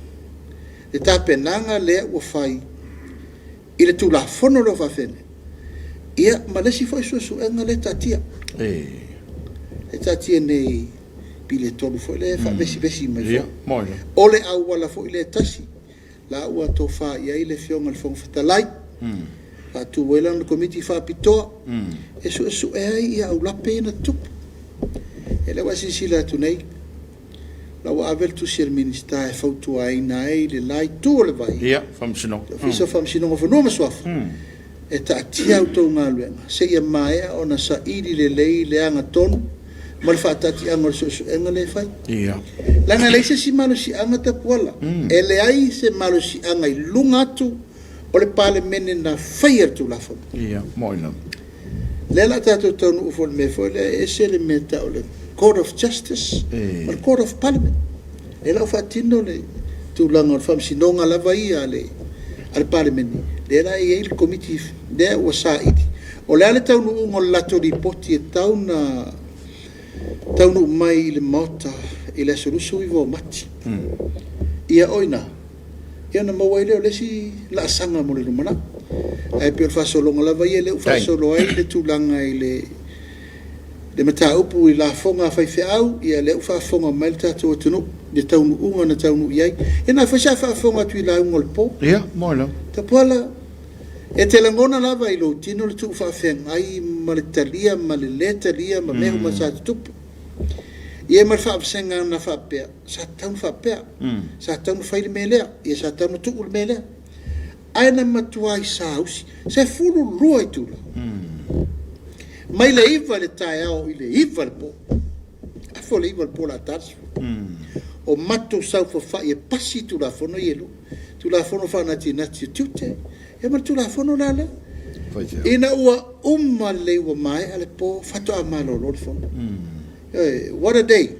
le tapenaga lea ua fai i le Tulafono lea ua faafeagaiga, ia ma le isi foi suesuega lea e taatia. E taatia nei pili e tolu foi lea e faavesivesi mai foi. O le auala foi lea e tasi la ua tofa i ai le Afioga i le Fofoga Fetalai, faatu ai lana Komiti Faapitoa e suesue ai aulape ia na tutupu. Ia lea ua e silasila atu nei, la ua ave le tusi a le Minisita e fautuaina ai le la itu o le vai, Ia, Faamasinoga. le Ofisa o Faamasinoga o Fanua ma Suafa, e taatia a outou galuega seia maea ona saili lelei le agatonu ma le faataatiaga o le suesuega lea e fai. Leaga e leai se isi malosiaga Tapuala, e leai se malosiaga i luga atu o le Palemene na faia le Tulafono. Ia, moi lava. Lea o le a tatou taunuu foi i le mea foi lea, e ese le mea e tau o le Court of Justice ma le Court of Parliament. Lea la ua faatino le tulaga o le faamasinoga lava ia a le Palemene, lea la e i ai le Komiti lea ua saili. O le a le taunuuga o le latou lipoti e tatau ona taunuu mai i le Maota i le aso 29 o Mati. Ia o i ina, ia ona maua ai lea o le isi laasaga mo le lumanai. Ae pei o le faasologa lava ia lea ua faasolo ai le tulaga i le mataupu i lafoga a faifeau, ia lea ua faafofoga mai le tatou atunuu i le taunuuga na taunuu i ai. Ia na foi sa faafofoga atu i lauga o le po. Ia, moi lava. Tapuala, e te lagona lava i lou tino le tuu faafeagai ma le talia ma le lē talia ma mea uma sa tutupu. Ia ma le faavasega na faapea, sa tatau ona faapea, sa tatau ona fai le mea lea, ia sa tatau ona tuu le mea lea. Ae na matuai saausi, 12 itula, mai le 9 i le taeao i le 9 i le po, afe o le 9 i le po o le a ta le 10. O matou saofafai e pasi Tulafono ia e lua, Tulafono Faanatinati o Tiute, ia ma le Tulafono la lea. Ina ua uma lelei ua maea le po faatoa malolo le fono. Ioe, what a day!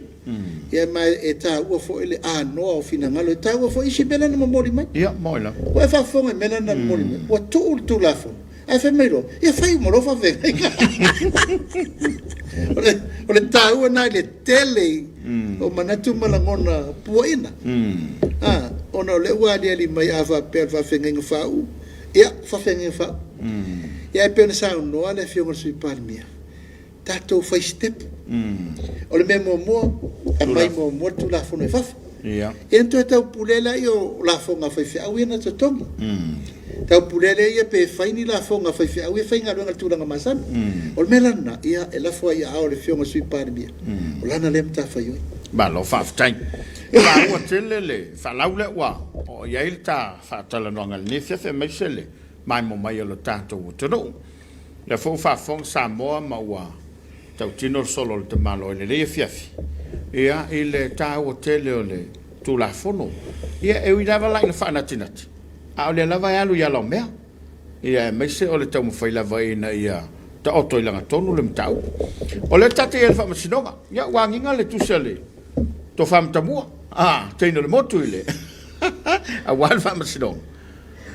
Ia ma e taua foi le anoa o finagalo, e taua foi isi mea la na momoli mai. Ia, moi lava. Ua e faafofoga i mea la na momoli mai, ua tuu le Tulafono, ae fai mai loa, ia fai uma loa faafeagaiga. O le, o le taua lena i le tele o manatu ma lagona puaina. A, ona o lea ua aliali mai a faapea o le faafeagaiga faauu, ia, faafeagaiga faauu. Ia ae pei ona saunoa le Afioga i le Sui Palemia, tatou fai sitepu. O le mea muamua, aumai muamua le Tulafono i fafo. Ia. Ia ona toe taupule lea o lafoga a faifeau ia na totogi. Taupule lea ia pe fai ni lafoga a faifeau ia faigaluega i le tulaga masani. O le mea la lena, ia e lafo ai i aao o le Afioga i le Sui Palemia, o lana lea matafaioi. Malo faafetai. E taua tele le faalau lea ua oo i ai le ta faatalanoaga i lenei afiafi aemaise le maimoa mai o le tatou atunuu. Lea foi ua faafofoga Samoa ma ua tautino le solo a le tamaloa i lenei afiafi, ia, i le taua tele o le Tulafono. Ia, e ui lava la ina faanatinati, a o lea lava e alu i ala o mea, ia, aemaise o le taumafai lava ina ia taoto i lagatonu le mataupu. O lea ta te i ai i le Faamasinoga, ia, ua agiga le tusi a le Tofa Matamua, a, teine o le motu i le aua le Faamasinoga.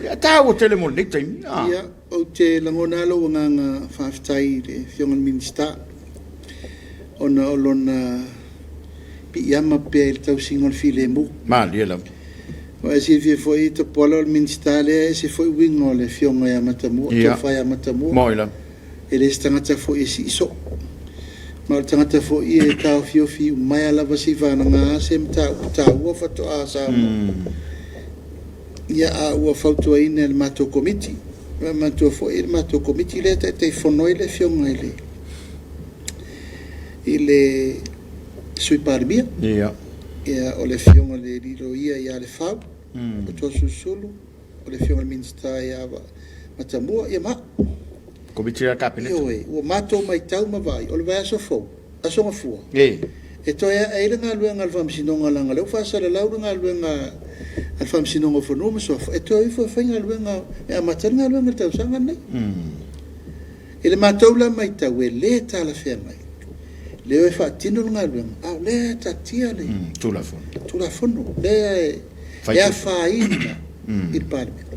Ia, e taua tele mo lenei taimi, a. Ia, Ou te lagona lava lou agaga faafetai i le Afioga i le Minisita ona o lona piiama pea i le tausiga o le filemu. Malie lava. Ua e silafia foi Tapuala o le Minisita lea e ese foi uiga o le Afioga ia Matamua, Ia. Tofa ia Matamua. Moi lava. E le se tagata foi e sii soo. Ma o le tagata foi e taofiofi umaea lava seivagana se mataupu taua faatoa saunoa. Ia, a ua fautuaina e le matou Komiti, e manatua foi le matou Komiti lea e Taitaifono ai le Afioga i le i le Sui Palemia. Ia. Ia, o le Afioga i le alii Loia ia Lefau, o Toasulusulu, o le Afioga i le Minisita ia Matamua, ia ma au. Komiti la Kapeneta. Ioe, ua matou matau ma vaai, o le vaiaso fou, Aso Gafua, e toe ae ai le galuega a le Faamasinoga leaga o lea ua faasalalau le galuega a le Faamasinoga o Fanua ma Suafa e toe o ifo e fai galuega e amata ai le galuega i le tausaga lenei. I le matou la matau e le talafeagai le o e faatino le galuega a o lea e taatia le Tulafono. Tulafono lea e afaina i le Palemene.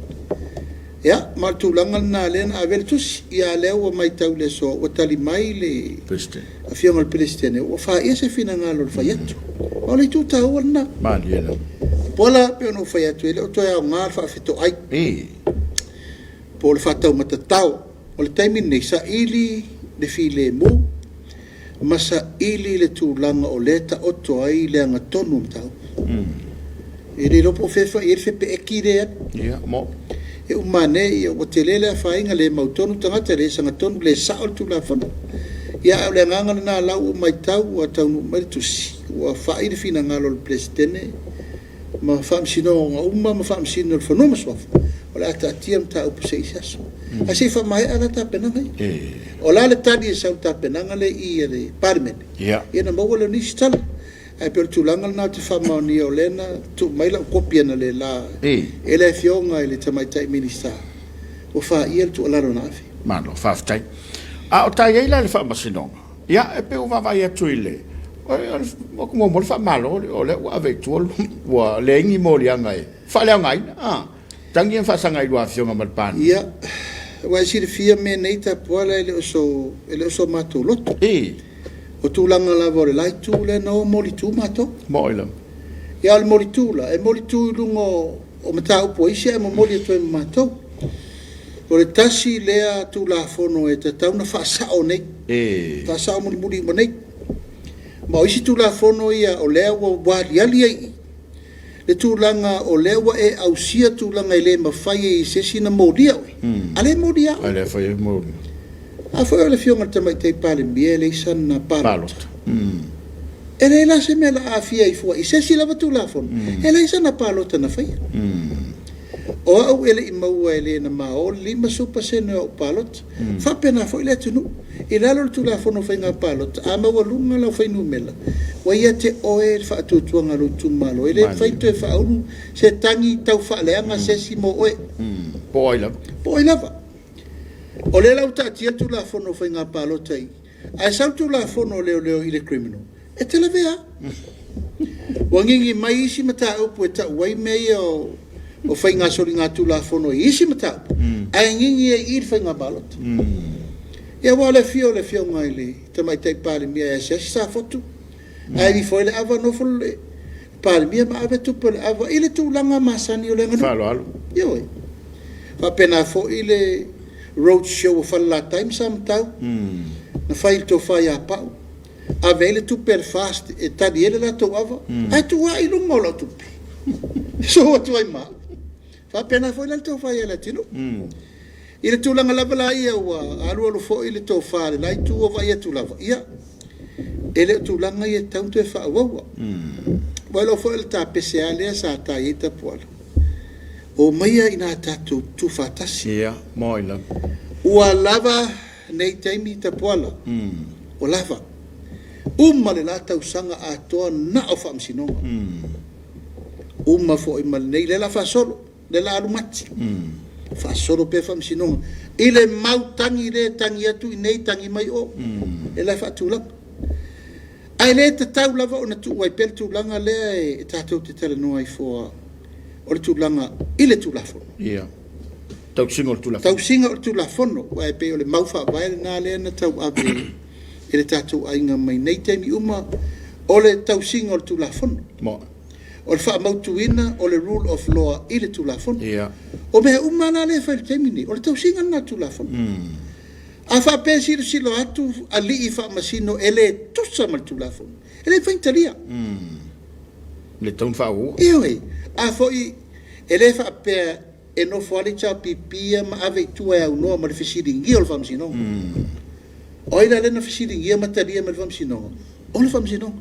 Ia, ma o le tulaga lena lea na ave ai le tusi. Ia, a lea ua matau i le aso ua tali mai le President. Afioga i le Peresetene ua faia se finagalo o le fai atu. Ma o le itu taua lena. Malie lava. Pola, pei ona ou fai atu, e le o toe aoga le faafetoai po o le faataumatatao. O le taimi lenei, saili le filemu ma saili le tulaga o lea e taoto ai le agatonu o mataupu. E le iloa po o fea e fai i ai le fepeeki lea e alu. Ia, mo. E uma ane ia, ua tele le afaina, le mautonu tagata, le sagatonu, le sao le Tulafono. Ia, a o le agaga lena o la ua ou matau ua taunuu mai le tusi, ua fai le finagalo o le Peresetene ma Faamasinoga uma ma Faamasino o le Fanua ma Suafa, o le a taatia le mataupu se i se aso. Ae se i faamaea la tapenaga ia. O le a le tali e sau i le tapenaga lea i i a le Palemene, Ia. ia ona maua lea o nisi tala. Ae pei o le tulaga lena ou te faamaonia o lea na tuu mai lau kopi analeila e le Afioga i le Tamaitai Minisita, ua faia le tuualalo na ave. Malo, faafetai. A o ta i ai la i le Faamasinoga, ia, e pei ua vaavaai atu i le, o le muamua le faamalo, o lea ua ave i tua, ua leai ni moliaga e faaleaogaina, a, tagi ia faasaga i lua Afioga ma le Palemia. Ia, ua e silafia mea nei Tapuala e le o so, e le o so matou loto. O tulaga lava o le la itu lea na o molitu matou. Moi lava. Ia, o le molitu la, e molitu i luga o mataupu a isi ae momoli atu ai ma matou. O le tasi lea Tulafono e tatau ona faasao nei. Faasao mulimuli uma nei. Ma o isi Tulafono ia o lea ua aliali ai i i le tulaga o lea ua e ausia tulaga e le mafai ai e se isi ona molia oe. A lea e molia au. A lea foi e molia. A foi o le Afioga i le Tamaitai Palemia e leai sana palota. Palota. E leai la se mea o le a aafia ai fua i se isi lava Tulafono, e leai sana palota na faia. O au e le i maua e le na ma o le 50% o au palota. Faapena foi le atunuu. I lalo o le Tulafono o Faiga Palota, a maualuga lau fuainumera, ua ia te oe le faatuatuaga o lou itumalo. E le mafai toe faaulu se tagi tau faaleaga se isi mo oe. Po o ai lava. Po o ai lava. O lea la ua taatia le Tulafono o Faiga Palota i i, ae sau le Tulafono o Leoleo i le Criminal, e televea lava. Ua gigi mai isi mataupu e tau ai mea ia o faiga soligatulafono i isi mataupu, ae gigi ai i i le faiga palota. Ia aua o le afio o le Afioga i le Tamaitai Palemia e asiasi Safotu, ae alu ifo ai le ava nofo le Palemia ma ave tupe o le ava i le tulaga masani o le aganuu. Faaaloalo. Ioe. Faapena foi le road show a Falelatai ma Samatau na fai i le tofa ia Pau, ave ai le tupe a le FAST e tali ai le latou ava, ae tuuai i luga o lau tupe. Sosoo atu ai ma au. Faapena foi la le tofa ia Leatinuu. I le tulaga lava la ia ua alualu foi le tofa a le la itu ua vaai atu lava, ia, e le o tulaga ia e tatau ona toe faaauaua. Ua iloa foi o le tapese lava lea sa ta i ai Tapuala, omaia ina tatou tutufaatasi. Ia, moi lava. Ua lava nei taimi Tapuala, ua lava. Uma le la tausaga atoa na o faamasinoga. Uma foi ma lenei, lea o le a faasolo, lea o le a alu mati. Faasolo pea faamasinoga. I le mau tagi lea e tagi atu i inei, tagi mai o, lea la e faatulaga. Ae le tatau lava ona tuu ai pea le tulaga lea e tatou te talanoa ai fua o le tulaga i le Tulafono. Ia. Tausiga o le Tulafono. Tausiga o le Tulafono, aua e pei o le mau faavae lena lea na tauave e le tatou aiga mai nei taimi uma, o le tausiga o le Tulafono. O le faamautuina o le rule of law i le Tulafono. Ia. O mea uma la lea e fai i le taimi lenei, o le tausiga lena o le Tulafono. A faapea e silasila atu alii faamasino e le tusa ma le Tulafono, e le mafai ona talia. Le tatau ona faaauaua. Ioe. A foi e le faapea e nofo lava le HRPP ia ma ave i tua e aunoa ma le fesiligia o le Faamasinoga. O ai la lea na fesiligia ma talia mai e le Faamasinoga? O le Faamasinoga.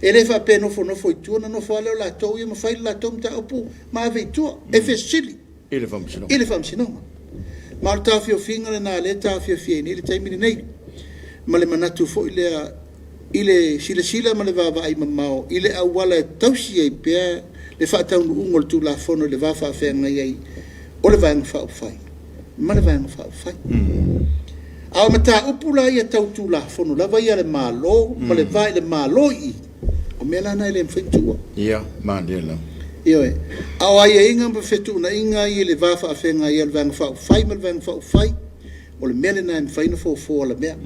E le faapea e nofonofo i tua ona nofo lava lea o latou ia ma fai le latou mataupu ma ave i tua. E fesili i le Faamasinoga. I le Faamasinoga. Ma o le taofiofiga lena o lea e taofiofi ai nei le taimi lenei. Ma le manatu foi lea i le silasila ma le vaavaai mamao i le auala e tausi ai pea le faataunuuga o le Tulafono i le va faafeagai ai o le Vaega Faaupufai ma le Vaega Faaupufai. A o mataupu la ia tau Tulafono lava ia a le Malo ma le va i le Malo i i, o mea la na e le mafai ona tuua. Ia, malie lava. Ioe. A o aiaiga ma fetuunaiga ia i le va faafeagai ai o le Vaega Faaupufai ma le Vaega Faaupufai, o le mea lena e mafai ona fofo alamea.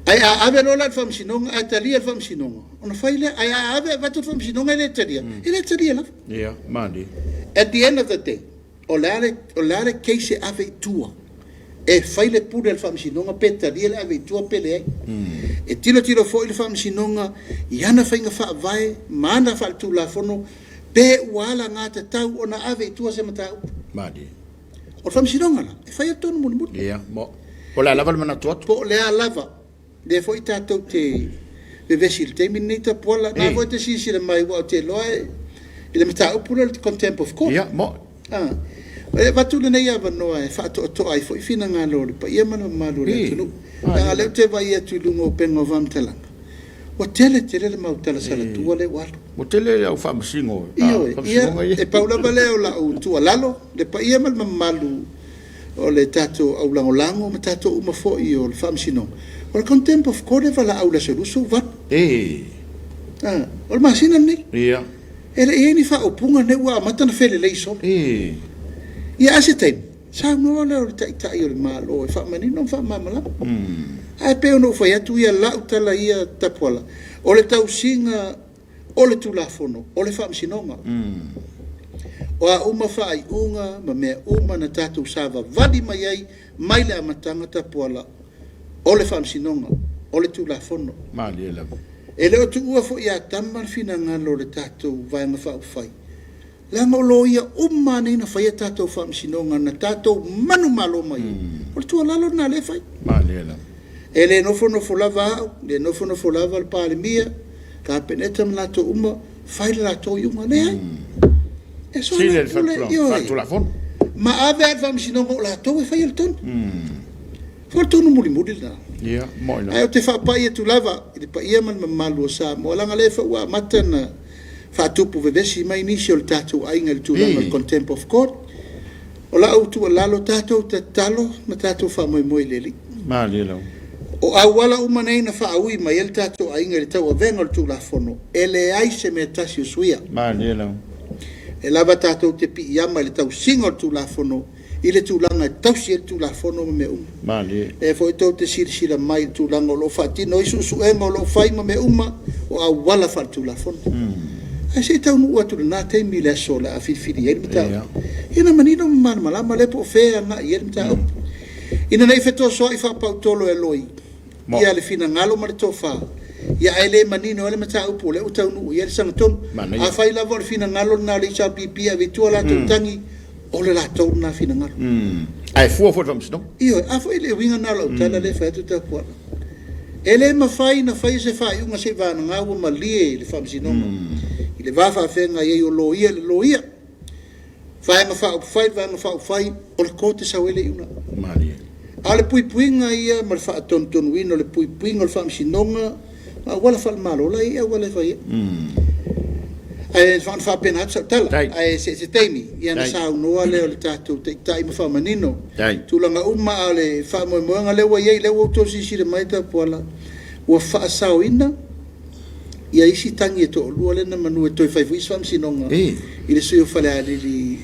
Ae a ave loa la i le Faamasinoga ae talia e le Faamasinoga, ona fai lea. Ae a ave avatu i le Faamasinoga e le talia, e le talia lava. Ia, malie. At the end of the day, o le a le, o le a le case e ave i tua, e fai le pule a le Faamasinoga pe talia le ave i tua pe leai. E tilotilo foi le Faamasinoga i ana faiga faavae ma ana faaletulafono pe ua alagatatau ona ave i tua se mataupu. Malie. O le Faamasinoga la, e faia tonu mulimuli. Ia, mo. Po o le a lava le manatu atu. Po o le a lava. Lea foi tatou te vevesi i le taimi lenei Tapuala. Na foi te silasila mai aua ou te iloa i le mataupu lea o le contempt of court. Ia, mo. Ah, e avatu lenei avanoa e faatoatoa ai foi finagalo o le paia ma le mamalu o le atunuu. Leaga o lea ou te vaai atu i luga o upega o faamatalaga, ua tele tele le mau tala salatua lea ua alu. Ua tele le au faamasino, Ioe, faamasinoga ia. E pau lava lea o lau tuualalo, le paia ma le mamalu o le tatou au lagolago ma tatou uma foi o le Faamasinoga, o le Contempt of Court e valaau i le aso 28. Ah, o le masina lenei. Ia. E le i i ai ni faaupuga nei ua amata ona felelei solo. Ia a se taimi, saunoa lea o le Taitai o le Malo e faamanino ma faamalamalama. Ae pei ona ou fai atu ia lau tala ia Tapuala, o le tausiga o le Tulafono, o le Faamasinoga. O a uma faaiuga ma mea uma na tatou savavali mai ai mai le amataga Tapuala, o le Faamasinoga, o le Tulafono. Malie lava. E le o tuua foi ia Tama le finagalo o le tatou Vaega Faaupufai, leaga o loia uma lava nei na faia tatou Faamasinoga na tatou manumalo mai ai. O le tuualalo lena lea e fai. Malie lava. E le nofonofo lava au, le nofonofo lava le Palemia, Kapeneta ma latou uma, fai le latou iuga. Leai. E Sili le soala pule, ioe. faatulafono. Ma ave lava i le Faamasinoga o latou e faia le tonu. Foi le tonu mulimuli lena. Ia, moi lava. Ae ou te faapai atu lava i le paia ma le mamalu o Samoa, leaga o lea foi ua amata ona faatupu vevesi mai nisi o le tatou aiga i le tulaga o le contempt of court. O lau tuualalo, tatou tatalo ma tatou faamoemoe i le Alii. Malie lava. O auala uma nei na faaui mai ai le tatou aiga i le tauavega o le Tulafono, e leai se mea tasi o suia. Malie lava. E lava tatou te piiama i le tausiga o le Tulafono i le tulaga e tausi ai le Tulafono ma mea uma. Malie. Lea foi tou te silasila mai i le tulaga o lo o faatino ai suesuega o lo o fai ma mea uma, o auala faaletulafono. Ae se i taunuu atu i lena taimi i le aso o le a filifili ai le mataupu, ia ona manino ma malamalama lea po o fea e agai i ai le mataupu. Ina ne i fetosoai faapautolo e loi ia le finagalo ma le tofa, ia ae le manino ai le mataupu o lea ua taunuu i ai le sagatonu. Afai lava o le finagalo lena o le HRPP e ave i tua a latou tagi, o le latou lena finagalo. Ae fua foi i le Faamasinoga. Ioe, a foi le uiga lena o lau tala lea e fai atu Tapuala. E le mafai ona faia se faaiuga seiavagana ua malie le Faamasinoga i le va faafeagai ai o Loia i le Loia, Vaega Faaupufai i le Vaega Faaupufai, o le court e sau ai le iuga. Malie. A o le puipuiga ia ma le faatonutonuina o le puipuiga o le Faamasinoga ma auala faale-Malo, o la e i ai auala e fai ai. Ae na ona faapena atu sau tala, ae se taimi ona saunoa lea o le tatou Taitai ma faamanino tulaga uma, a o le faamoemoega lea ua i ai, lea ua outou silasila mai Tapuala, ua faasaoina ia isi tagi e toalua lea na manu e toe fai foi isi faamasinoga i le sui usufono o Falealili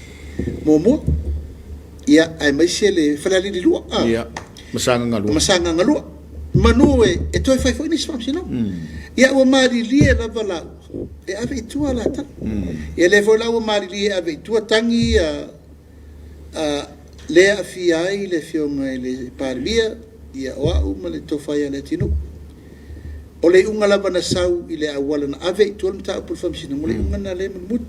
1, ia, aemaise le Falealili 2, Ia, ma Sagaga 2. Ma Sagaga 2. Manu e toe fai foi nisi faamasinoga. Ia, ua malilie lava laua e ave i tua la tagi. Ia lea foi la ua malilie e ave i tua tagi ia lea e aafia ai le Afioga i le Palemia, ia o au ma le Tofa ia Leatinuu. O le iuga lava na sau i le auala na ave ai i tua le mataupu i le Faamasinoga, o le iuga lena lea e mulimuli.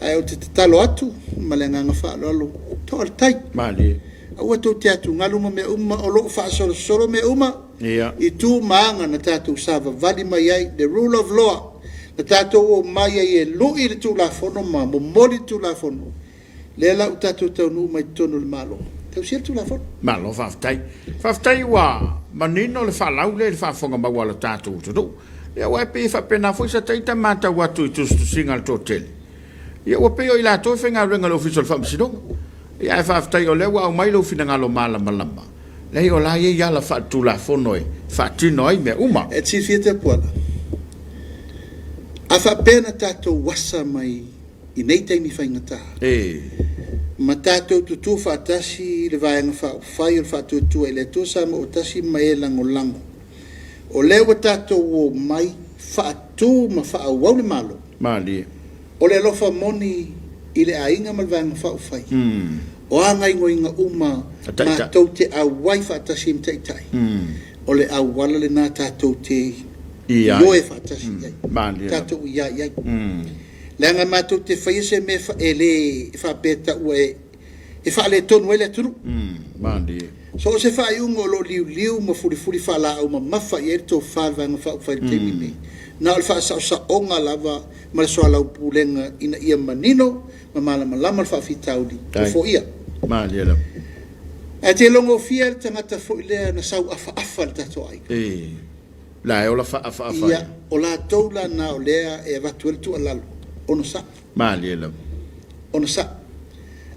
Ae ou te tatalo atu ma le agaga faaaloalo, to'a le tai. Malie. Aua tou te atugalu ma mea uma, o lo o faasolosolo mea uma i tu ma aga na tatou savavali mai ai, the rule of law, na tatou omai ai e lui le Tulafono ma momoli le Tulafono. Lea la ua tatou taunuu mai totonu o le Malo, tausia le Tulafono. Malo faafetai. Faafetai ua manino le faalau lea i le faafofoga maua a lo tatou atunuu. Ia aua e pei e faapena foi sa ita matau atu i tusitusiga a le toatele, ia ua pei o i latou e faigaluega i le Ofisa o le Faamasinoga. Ia ae faafetai o lea ua aumai lou finagalo malamalama, leai o la e i ai ala faaletulafono e faatino ai mea uma. E te silafia Tapuala, a faapea na tatou asa mai i nei taimi faigata, ma tatou tutū faatasi i le Vaega Faaupufai o le Faatuatua i le Atua Samoa ua Tasi ma e lagolago, o lea ua tatou omai faatu ma faaauau le Malo. Malie. O le alofa moni i le aiga ma le Vaega Faaupufai, o a gaoioiga uma matou te auai faatasi ai ma Taitai, o le auala lena tatou te ioe faatasi i ai, tatou ia i ai. Leaga matou te faia se mea e le faapea e taua e faaletonu ai le atunuu. So o se faaiuga o lo o liuliu ma fulifuli faalaau mamafa i ai le tofa a le Vaega Faaupufai i le taimi lenei, na o le faasaosaoga lava ma le soalaupulega ina ia manino ma malamalama le faafitauli ua foia. Ae te logofia le tagata foi lea na sau afaafa i le tatou aiga. La e ola faaafaafa ai. Ia, o latou la na o lea e avatu ai le tuualalo, onosai. Malie lava. Onosai.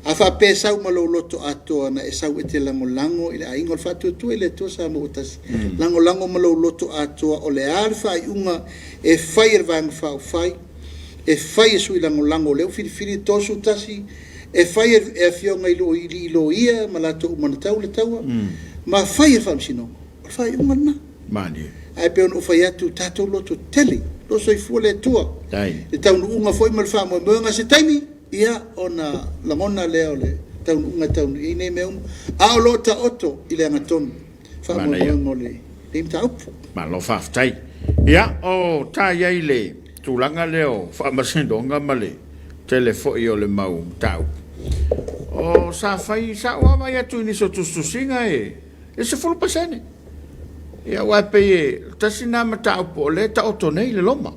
A faapea e sau ma lou loto atoa na e sau e te lagolago i le aiga o le Faatuatua i le Atua Samoa ua Tasi, lagolago ma lou loto atoa o le a le faaiuga e fai e le Vaega Faaupufai, e fai e sui lagolago o lea ua filifili le 31, e fai e afioga i alii loia ma latou uma na tau le taua, ma fai e le Faamasinoga. O le faaiuga lena. Malie. Ae pei ona ou fai atu, tatou loto tele, lo soifua le Atua. Le taunuuga foi ma le faamoemoega se taimi, ia ona lagona lea o le taunuuga e taunuu i ai nei mea uma. A o lo o taoto i le agatonu faamoemoega o lenei mataupu. Malo faafetai. Ia, o ta i ai le tulaga lea o faamasinoga ma le tele foi o le mau mataupu. O sa fai, sa ou vaavaai atu i nisi o tusitusiga e I le 10%. Ia aua e pei e tasi lena mataupu o lea e taoto nei le loma.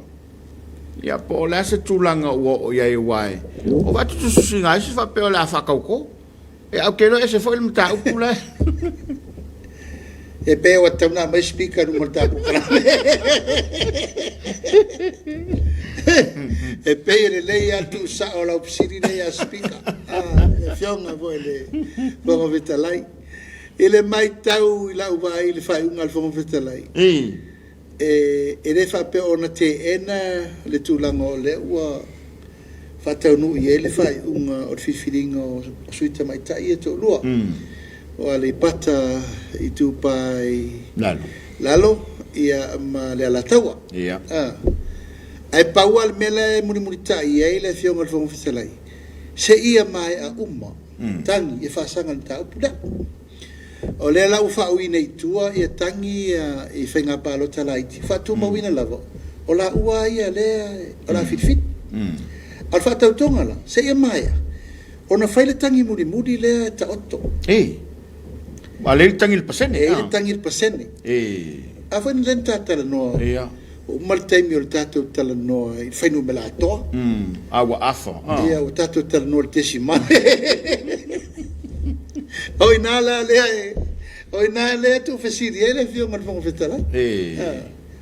Ia po o le a se tulaga ua oo i ai aua e o vaai atu tusitusiga a isi faapea o le a faatauto. Ia ae ou te iloa e ese foi le mataupu la e E pei ua tatau ona aumai speaker i luma o le tatou kalame. E pei e lelei lava le tuusao o lau fesili lea ia Speaker, le Afioga foi i le Fofoga Fetalai. I le matau i lau vaai i le faaiuga a le Fofoga Fetalai, e le faapea o ona teena le tulaga o lea ua faataunuu i ai le faaiuga o le filifiliga o sui tamaitai ia e toalua, o Aleipata Itupa i Lalo ma le Alataua. Ae pau lava le mea la e mulimulitai i ai le Afioga i le Fofoga Fetalai, seia maea uma tagi e faasaga i le mataupu lea. O lea la ua faaui nei i tua ia tagi ia i faiga palota laiti, faatumauina lava o laua ia lea o le a filifili. A o le faatautoga la, seia maea ona fai le tagi mulimuli lea e taoto. Ei, aua o lea e i ai le tagi i le pasene. E i ai le tagi i le pasene. A foi lea na ta talanoa, ua uma le taimi o le tatou talanoa i le fuainumera atoa. A ua afa. Ia, ua tatou talanoa i le tesimale. O i ina la lea e, o i ina lea e tuufesili ai le Afioga i le Fofoga Fetalai.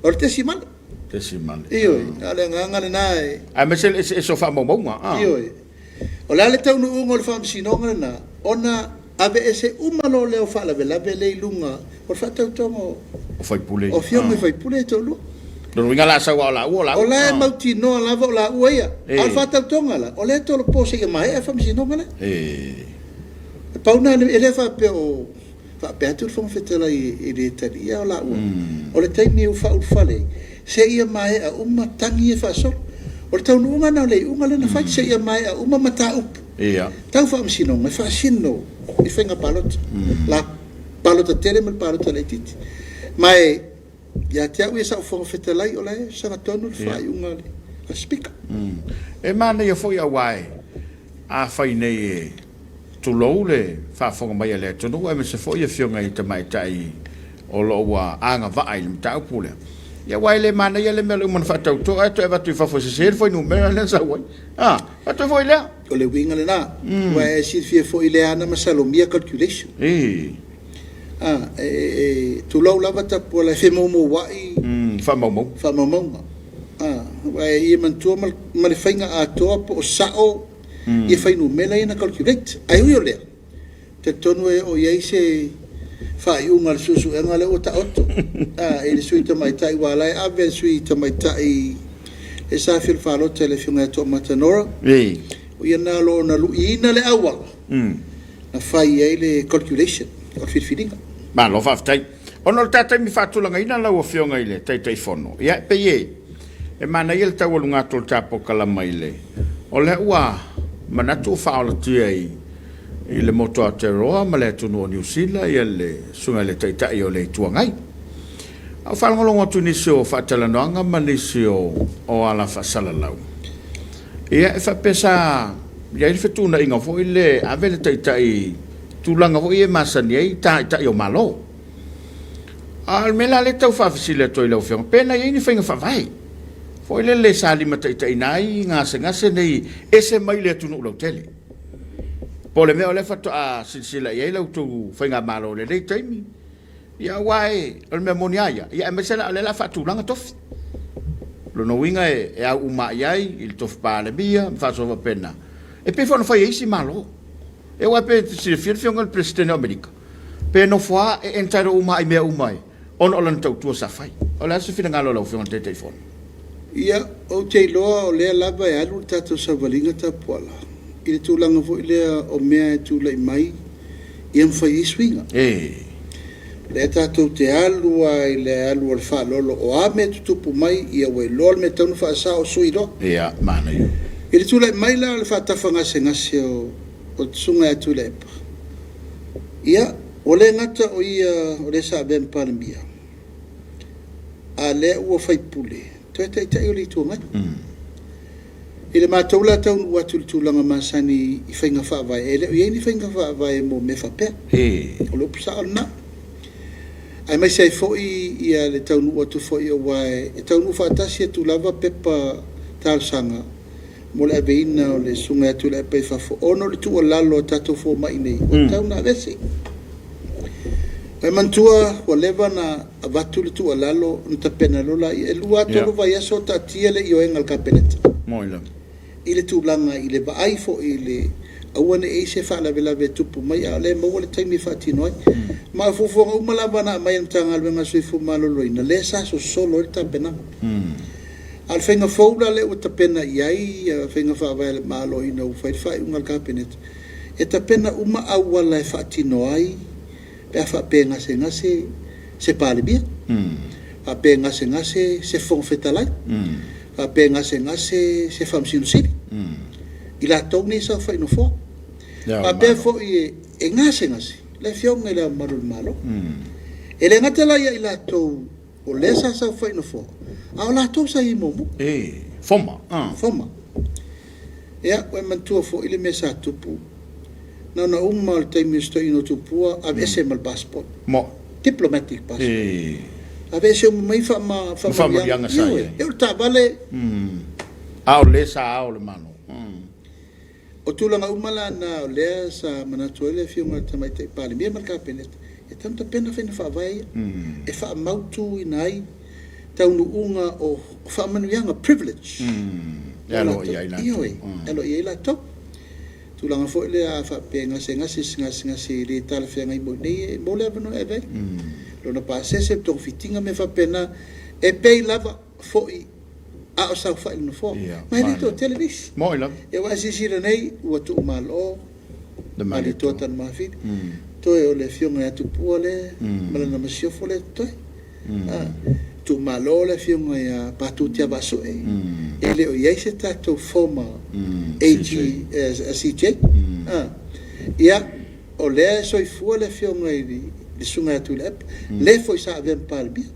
O le tesimale. Tesimale. Ioe, a o le agaga lena e. Aemaise le eseese o faamaumauga. Ioe. O le a le taunuuga o le faamasinoga lena? Ona aveese uma loa lea o faalavelave lea i luga o le faatautoga o faipule, o afioga i faipule e toalua. Lona uiga la sau a o laua, o laua. O la e mautinoa lava o laua ia. A o le faatautoga la, o lea e tolopo seia maea le faamasinoga lea. E pau lena, e le faapea o faapea atu le Fofoga Fetalai e le talia o laua. O le taimi ua faaulufale ai, seia maea uma tagi ia faasolo. O le taunuuga lena o le iuga lea na fai, seia maea uma mataupu tau faamasinoga e faasino i faiga palota, la palota tele ma le palota laitiiti. Ma e ia te au ia sa ou Fofoga Fetalai, o la e sagatonu le faaiuga a le Speaker. E manaia foi aua e afai nei e tulou le faafofoga mai a le atunuu aemaise foi afioga i tamaitai o lo o ua agavaa i le mataupu lea. Ia aua e le manaia le mea o le uma ona faatauto ae toe avatu i fafo e sese le fuainumera lea na sau ai. A, faatu foi lea. O le uiga lena. Aua e silafia foi lea na masalomia calculation. A, e tulou lava Tapuala e femoumouai faamaumauga. Faamaumauga. A, aua e ia manatua ma le faiga atoa po o sao ia fuainumera ia na calculate. Ae ui o lea, talitonu e oo i ai se faaiuga a le suesuega lea ua taoto i le sui tamaitai, aua o la e ave le sui tamaitai e sa fia palota i le Afioga ia Toomata Nora. O ia lena o lo o na luiina le auala na fai ai le calculation o le filifiliga. Malo faafetai. Ona o le ta taimi faatulagaina lau Afioga i le Taitaifono, ia e pei e e manaia le taualuga atu o le ta polokalama i le o lea ua manatu ua faaolatia i i le motu Aotearoa ma le atunuu o Niu Sila ia le Susuga i le Taitai o le Itu Agai. A ua faalogologo atu i nisi o faatalanoaga ma nisi o o ala faasalalau, ia e faapea sa i ai le fetuunaiga foi le ave le Taitai i tulaga foi ia e masani ai Taitai o Malo. A o le mea la lea e tau faafesili atu ai i lau Afioga, pe na i ai ni faiga faavae foi lele sa limataitaiina ai gasegase nei ese mai le atunuu lautele? Po o le mea o lea faatoa silasila i ai la outou faigamalo i lenei taimi, ia aua e, o le mea moni lava ia, ia aemaise la o lea o le a faatulaga tofi. O lona uiga e au uma i ai i le tofi Palemia ma faasoa faapena, e pei foi ona fai e isi Malo. E aua pe te silafia le Afioga i le Peresetene o Amerika, pe nofo lava e entitle uma lava i mea uma e, ona o lana tautua sa fai. O le a se finagalo o lau Afioga i le Taitaifono? Ia, ou te iloa o lea lava e alu le tatou savaliga tapuala i le tulaga foi lea o mea e tulai mai ia ma fai ai suiga. O lea tatou te alu lava i le alu o le faalolo, o a mea e tutupu mai, ia ua iloa le mea e tatau ona faasao, sui loa. Ia, manaia. I le tulai mai la o le faatafagasegase o le Susuga ia Tuilaepa, ia, ua le gata o ia o lea sa avea ma Palemia, a o lea ua faipule, toe taitai o le Itu Agai. I le matou la taunuu atu i le tulaga masani i faiga faavae, e le o i ai ni faiga faavae mo mea faapea. O le upu sao lena. Aemaise ai foi ia le taunuu atu foi aua e taunuu faatasi atu lava pepa talosaga mo le aveina o le Susuga ia Tuilaepa i fafo ona o le tuualalo a tatou fomai nei, ua tatau ona aveese. Ua e manatua ua leva ona avatu le tuualalo ona tapena loa laia. E 2, 3 vaiaso o taatia le ioega a le Kapeneta i le tulaga i le vaai foi i le aua ne i i ai se faalavelave e tupu mai a o lea e maua le taimi e faatino ai. Ma o fuafuaga uma lava na aumai e le Matagaluega a le Soifua Maloloina lea sa sosolo ai le tapenaga. A o le faiga fou la lea ua tapena i ai faiga faavae a le Malo ina ua fai le faaiuga a le Kapeneta, e tapena uma auala e faatino ai pe a faapea e gasegase se Palemia, faapea e gasegase se Fofoga Fetalai, faapea e gasegase se Faamasino Sili, i latou nei e saofai i nofoa. Faapea foi e gasegase le Afioga i Le Ao Mamalu o le Malo. E le gata la ia i latou o lea sa saofai i nofoa, a o latou sa i ai muamua. Former. Former. Ia, ua e manatua foi le mea sa tupu, na ona uma o le taimi o si toeaina o Tupua aveese ma le passport. Mo. Diplomatic passport. Aveese uma mai faamanuiaga sa i ai. E o le taavale. A o le sa ao le Malo. O tulaga uma la na o lea sa manatu ai le Afioga i le Tamaitai Palemia ma le Kapeneta, e tatau ona tapena faiga faavae ia e faamautuina ai taunuuga o faamanuiaga, privilege, e aloaia ai latou. Ioe, e aloaia ai latou. Tulaga foi lea a faapea e gasegase se gasegase e le talafeagai mo i inei, e maua le avanoa e ave ai. Lona pasese, togafitiga, mea faapena, e pay lava foi a o saofai i le nofoa. Ma e le toatele nisi. Moni lava. Aua a silasila nei, ua tuumalo le Malietoa Tanumafili, toe o le Afioga ia Tupua lea ma lana masiofo lea e totoe. Tuumalo le Afioga ia Patu Tiavaasue, e le o i ai se tatou former AG, CJ. Ia, o lea e soifua le Afioga i le Susuga ia Tuilaepa, lea foi sa avea ma Palemia.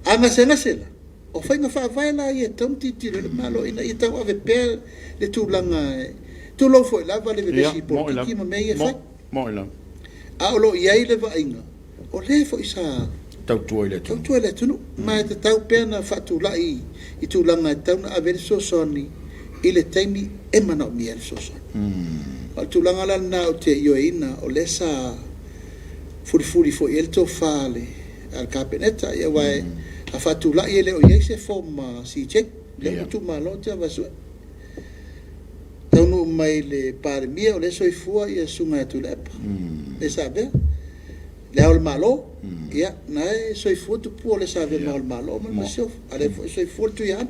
A gasegase la, o faiga faavae la ia e tatau ona tilotilo i ai le Malo ina ia tauave pea le tulaga, tulou foi lava le vevesi i polokiki ma mea ia e fai. A o lo o i ai le vaaiga, o le foi sa tautua i le atunuu. Tautua i le atunuu, ma e tatau pea ona faatulai i tulaga e tatau ona ave ai le fesoasoani i le taimi e manaomia ai le fesoasoani. O le tulaga la lena ou te ioeina, o lea sa fulifuli foi i ai le tofa a le Kapeneta, aua a faatulai e le o i ai se form CJ, lea ua tuumalo Tiavaasue. Taunuu mai i le Palemia o lea e soifua le Susuga ia Tuilaepa, le sa avea, Le Ao o le Malo, ia, na e soifua Tupua o le sa avea ma Ao o le Malo ma le Masiofo, a o lea foi e soifua le Tuiaana.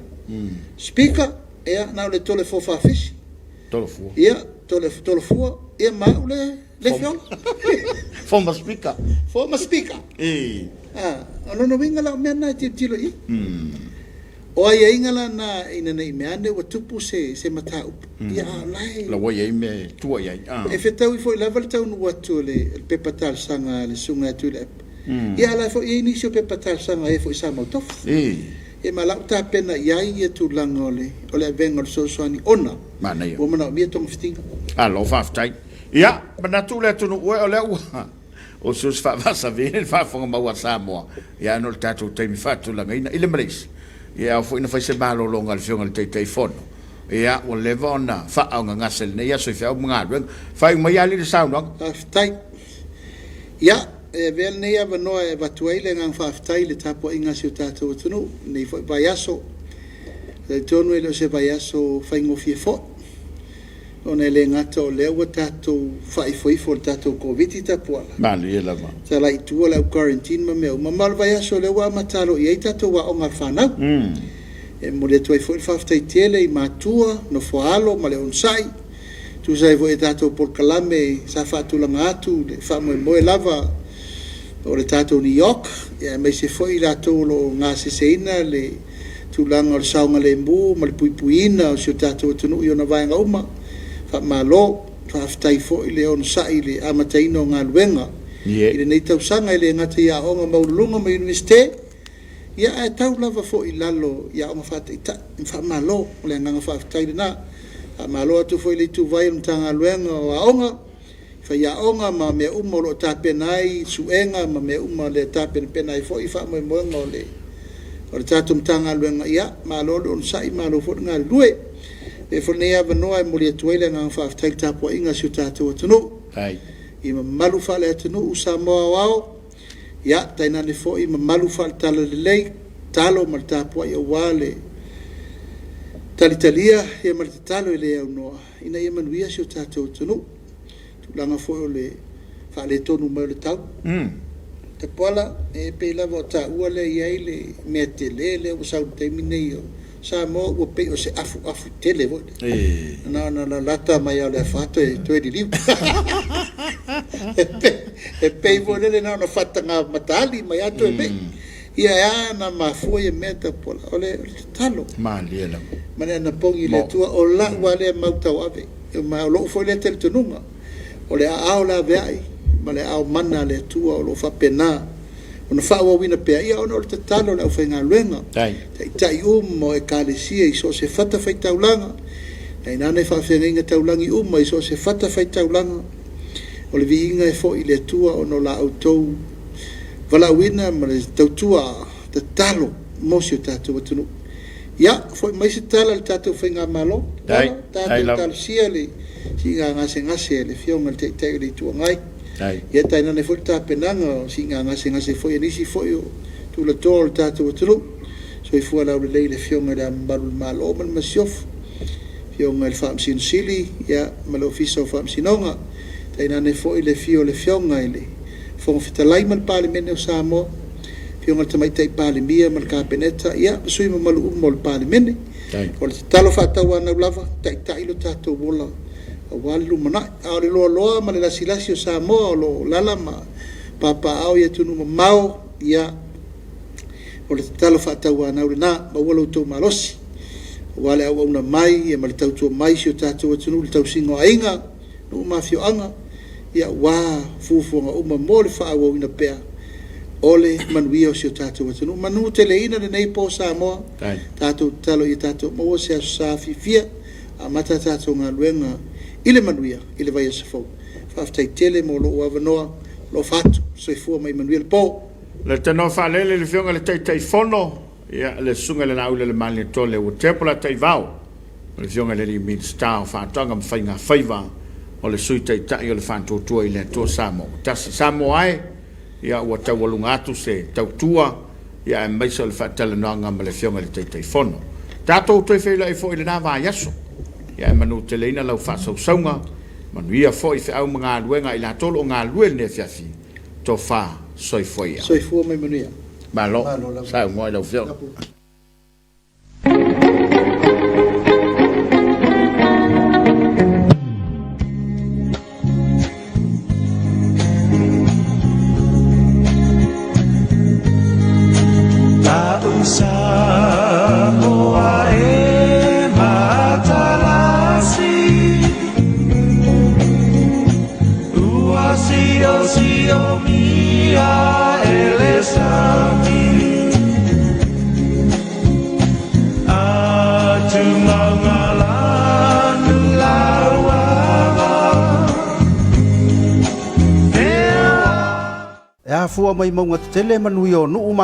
Speaker, ia, na o le Toleafoa Faafisi. Tolofua. Ia, Tolofua, ia ma au le Fiola. Former Speaker. Former Speaker. O lona uiga la o mea na e tilotilo i ai. O aiaiga la na ina ne i meaane ua tupu se mataupu, ia a o la e... La ua i ai mea e tua i ai. E fetaui foi lava le taunuu atu o le pepa talosaga a le Susuga ia Tuilaepa, ia a o la foi e i ai nisi o pepa talosaga a e foi sa mautofi. Ia ma o la ua tapena i ai ia tulaga o le avega o le fesoasoani ona ua manaomia togafitiga. Malo faafetai. Ia, manatu le atunuu e o lea ua O so o se faavasave le faafofoga mau a Samoa, ia ana o le tatou taimi faatulagaina i le Malaysia. Ia e ao foi ona fai se malologa a le Afioga i le Taitaifono. Ia, ua leva ona faaogagase i lenei aso i feau ma galuega. Faaiu mai alii le saunoaga. Faafetai. Ia, e avea lenei avanoa e avatu ai le agaga faafetai i le tapuaiga a si o tatou atunuu i lenei foi vaiaso. E talitonu e le o se vaiaso faigofie foi. Ona e le gata o lea ua tatou faaifoifo i le tatou Koviti tapuala. Malie lava. Talai i tua le au quarantine ma mea uma. Ma o le vaiaso lea ua amata alo i ai tatou aoga a le fanau. E momoli atu ai foi le faafetai tele i matua, nofoaalo ma le onosai. Tusa ai foi i tatou polokalame sa faatulaga atu le faamoemoe lava o le tatou New York, aemaise foi i latou o lo o gaseseina le tulaga o le saogalemu ma le puipuiina o si o tatou atunuu i ona vaega uma. Faamalo, faafetai foi le onosai i le amataina o galuega i lenei tausaga, e le gata i aoga maualuluga ma Iunivesite, ia ae tau lava foi i lalo i aoga faataitai. Faamalo, o le agaga faafetai lena. Faamalo atu foi i le ituvai o le Matagaluega o Aoga, faiaoga ma mea uma o lo o tapena ai suega ma mea uma o le tapenapena ai foi faamoemoega o le o le tatou Matagaluega. Ia, malo le onosai, malo foi le galulue. Avea foi lenei avanoa e momoli atu ai le agaga faafetai i le tapuaiga a si o tatou atunuu. I mamalu faale-atunuu Samoa aoao. Ia, tainane foi mamalu faale-Talalelei, tatalo ma le tapuai aua le talitalia ma le tatalo e le aunoa ina ia manuia si o tatou atunuu i tulaga foi o le faaletonu mai o le tau. Tapuala, e pei lava o taua lea e i ai le mea tele lea ua sau i le taimi lenei o Samoa ua pei o se afuafu tele foi lea. Na ona lalata mai lava o le afa toe liliu. E pei foi lele na ona faataga matali mai lava toe mei. Ia e ala ona mafua ia mea Tapuala, o le tatalo. Malie lava. Ma le anapogi i le Atua, o lau lava lea mau tauave, ma o lou foi lea talitonuga, o le aao laveai ma le aao mana a le Atua o lo o faapena ona faaauauina pea, ia ona o le tatalo a le aufaigaluega, taitai uma o Ekalesia i so o se fatafaitaulaga, tainane faafeagaiga taulagi uma i so o se fatafaitaulaga, o le viiga e foi i le Atua ona o la outou valaauina ma le tautua tatalo mo si o tatou atunuu. Ia, foi mai se tala i le tatou faigamalo, tatou talosia le siiga gasegase a le Afioga i le Taitai o le Itu Agai, ia tainane foi le tapenaga o siiga gasegase foi a nisi foi o tulatoa o le tatou atunuu. Soifua laulelei i le Afioga i Le Ao Mamalu o le Malo ma le Masiofo, Afioga i le Faamasino Sili ma le Ofisa o Faamasinoga, tainane foi le afio o le Afioga i le Fofoga Fetalai ma le Palemene o Samoa, Afioga i le Tamaitai Palemia ma le Kapeneta, ma sui usufono mamalu uma o le Palemene. O le tatalo faatauanau lava, taitai lo tatou ola aua le lumanai. A o le loaloa ma le lasilasi o Samoa o lo o alaala ma papaaao i atunuu mamao, ia, o le tatalo faatauanau lena, maua lo outou malosi aua le auauna mai ma le tautua mai i si o tatou atunuu i le tausiga o aiga, nuu ma afioaga, aua fuafuaga uma mo le faaauauina pea o le manuia o si o tatou atunuu. Manuteleina lenei po Samoa, tatou tatalo ia tatou maua se aso sa fiafia, amata a tatou galuega i le manuia i le vaiaso fou. Faafetai tele mo lou avanoa, alofa atu, soifua ma ia manuia le po. Le tanoa faalele i le Afioga i le Taitaifono, le Susuga i le Laaulialemalietoa ua tea Polataivao, o le Afioga i le Minisita o Faatoaga ma Faiga Faiva, o le Sui Taitai o le Faatuatua i le Atua Samoa ua tasi. Samoa e, ia ua taualuga atu se tautua, ia aemaise o le faatalanoaga ma le Afioga i le Taitaifono. Tatou toe feiloai foi i lena vaiaso, ia ae manuteleina lau faasausauga, manuia foi feau ma galuega a i latou o lo o galulue i lenei afiafi, tofa soifua ia. Soifua ma ia manuia. Malo saunoa i lau Afioga. E afua mai mauga tetele manuia o nuu ma.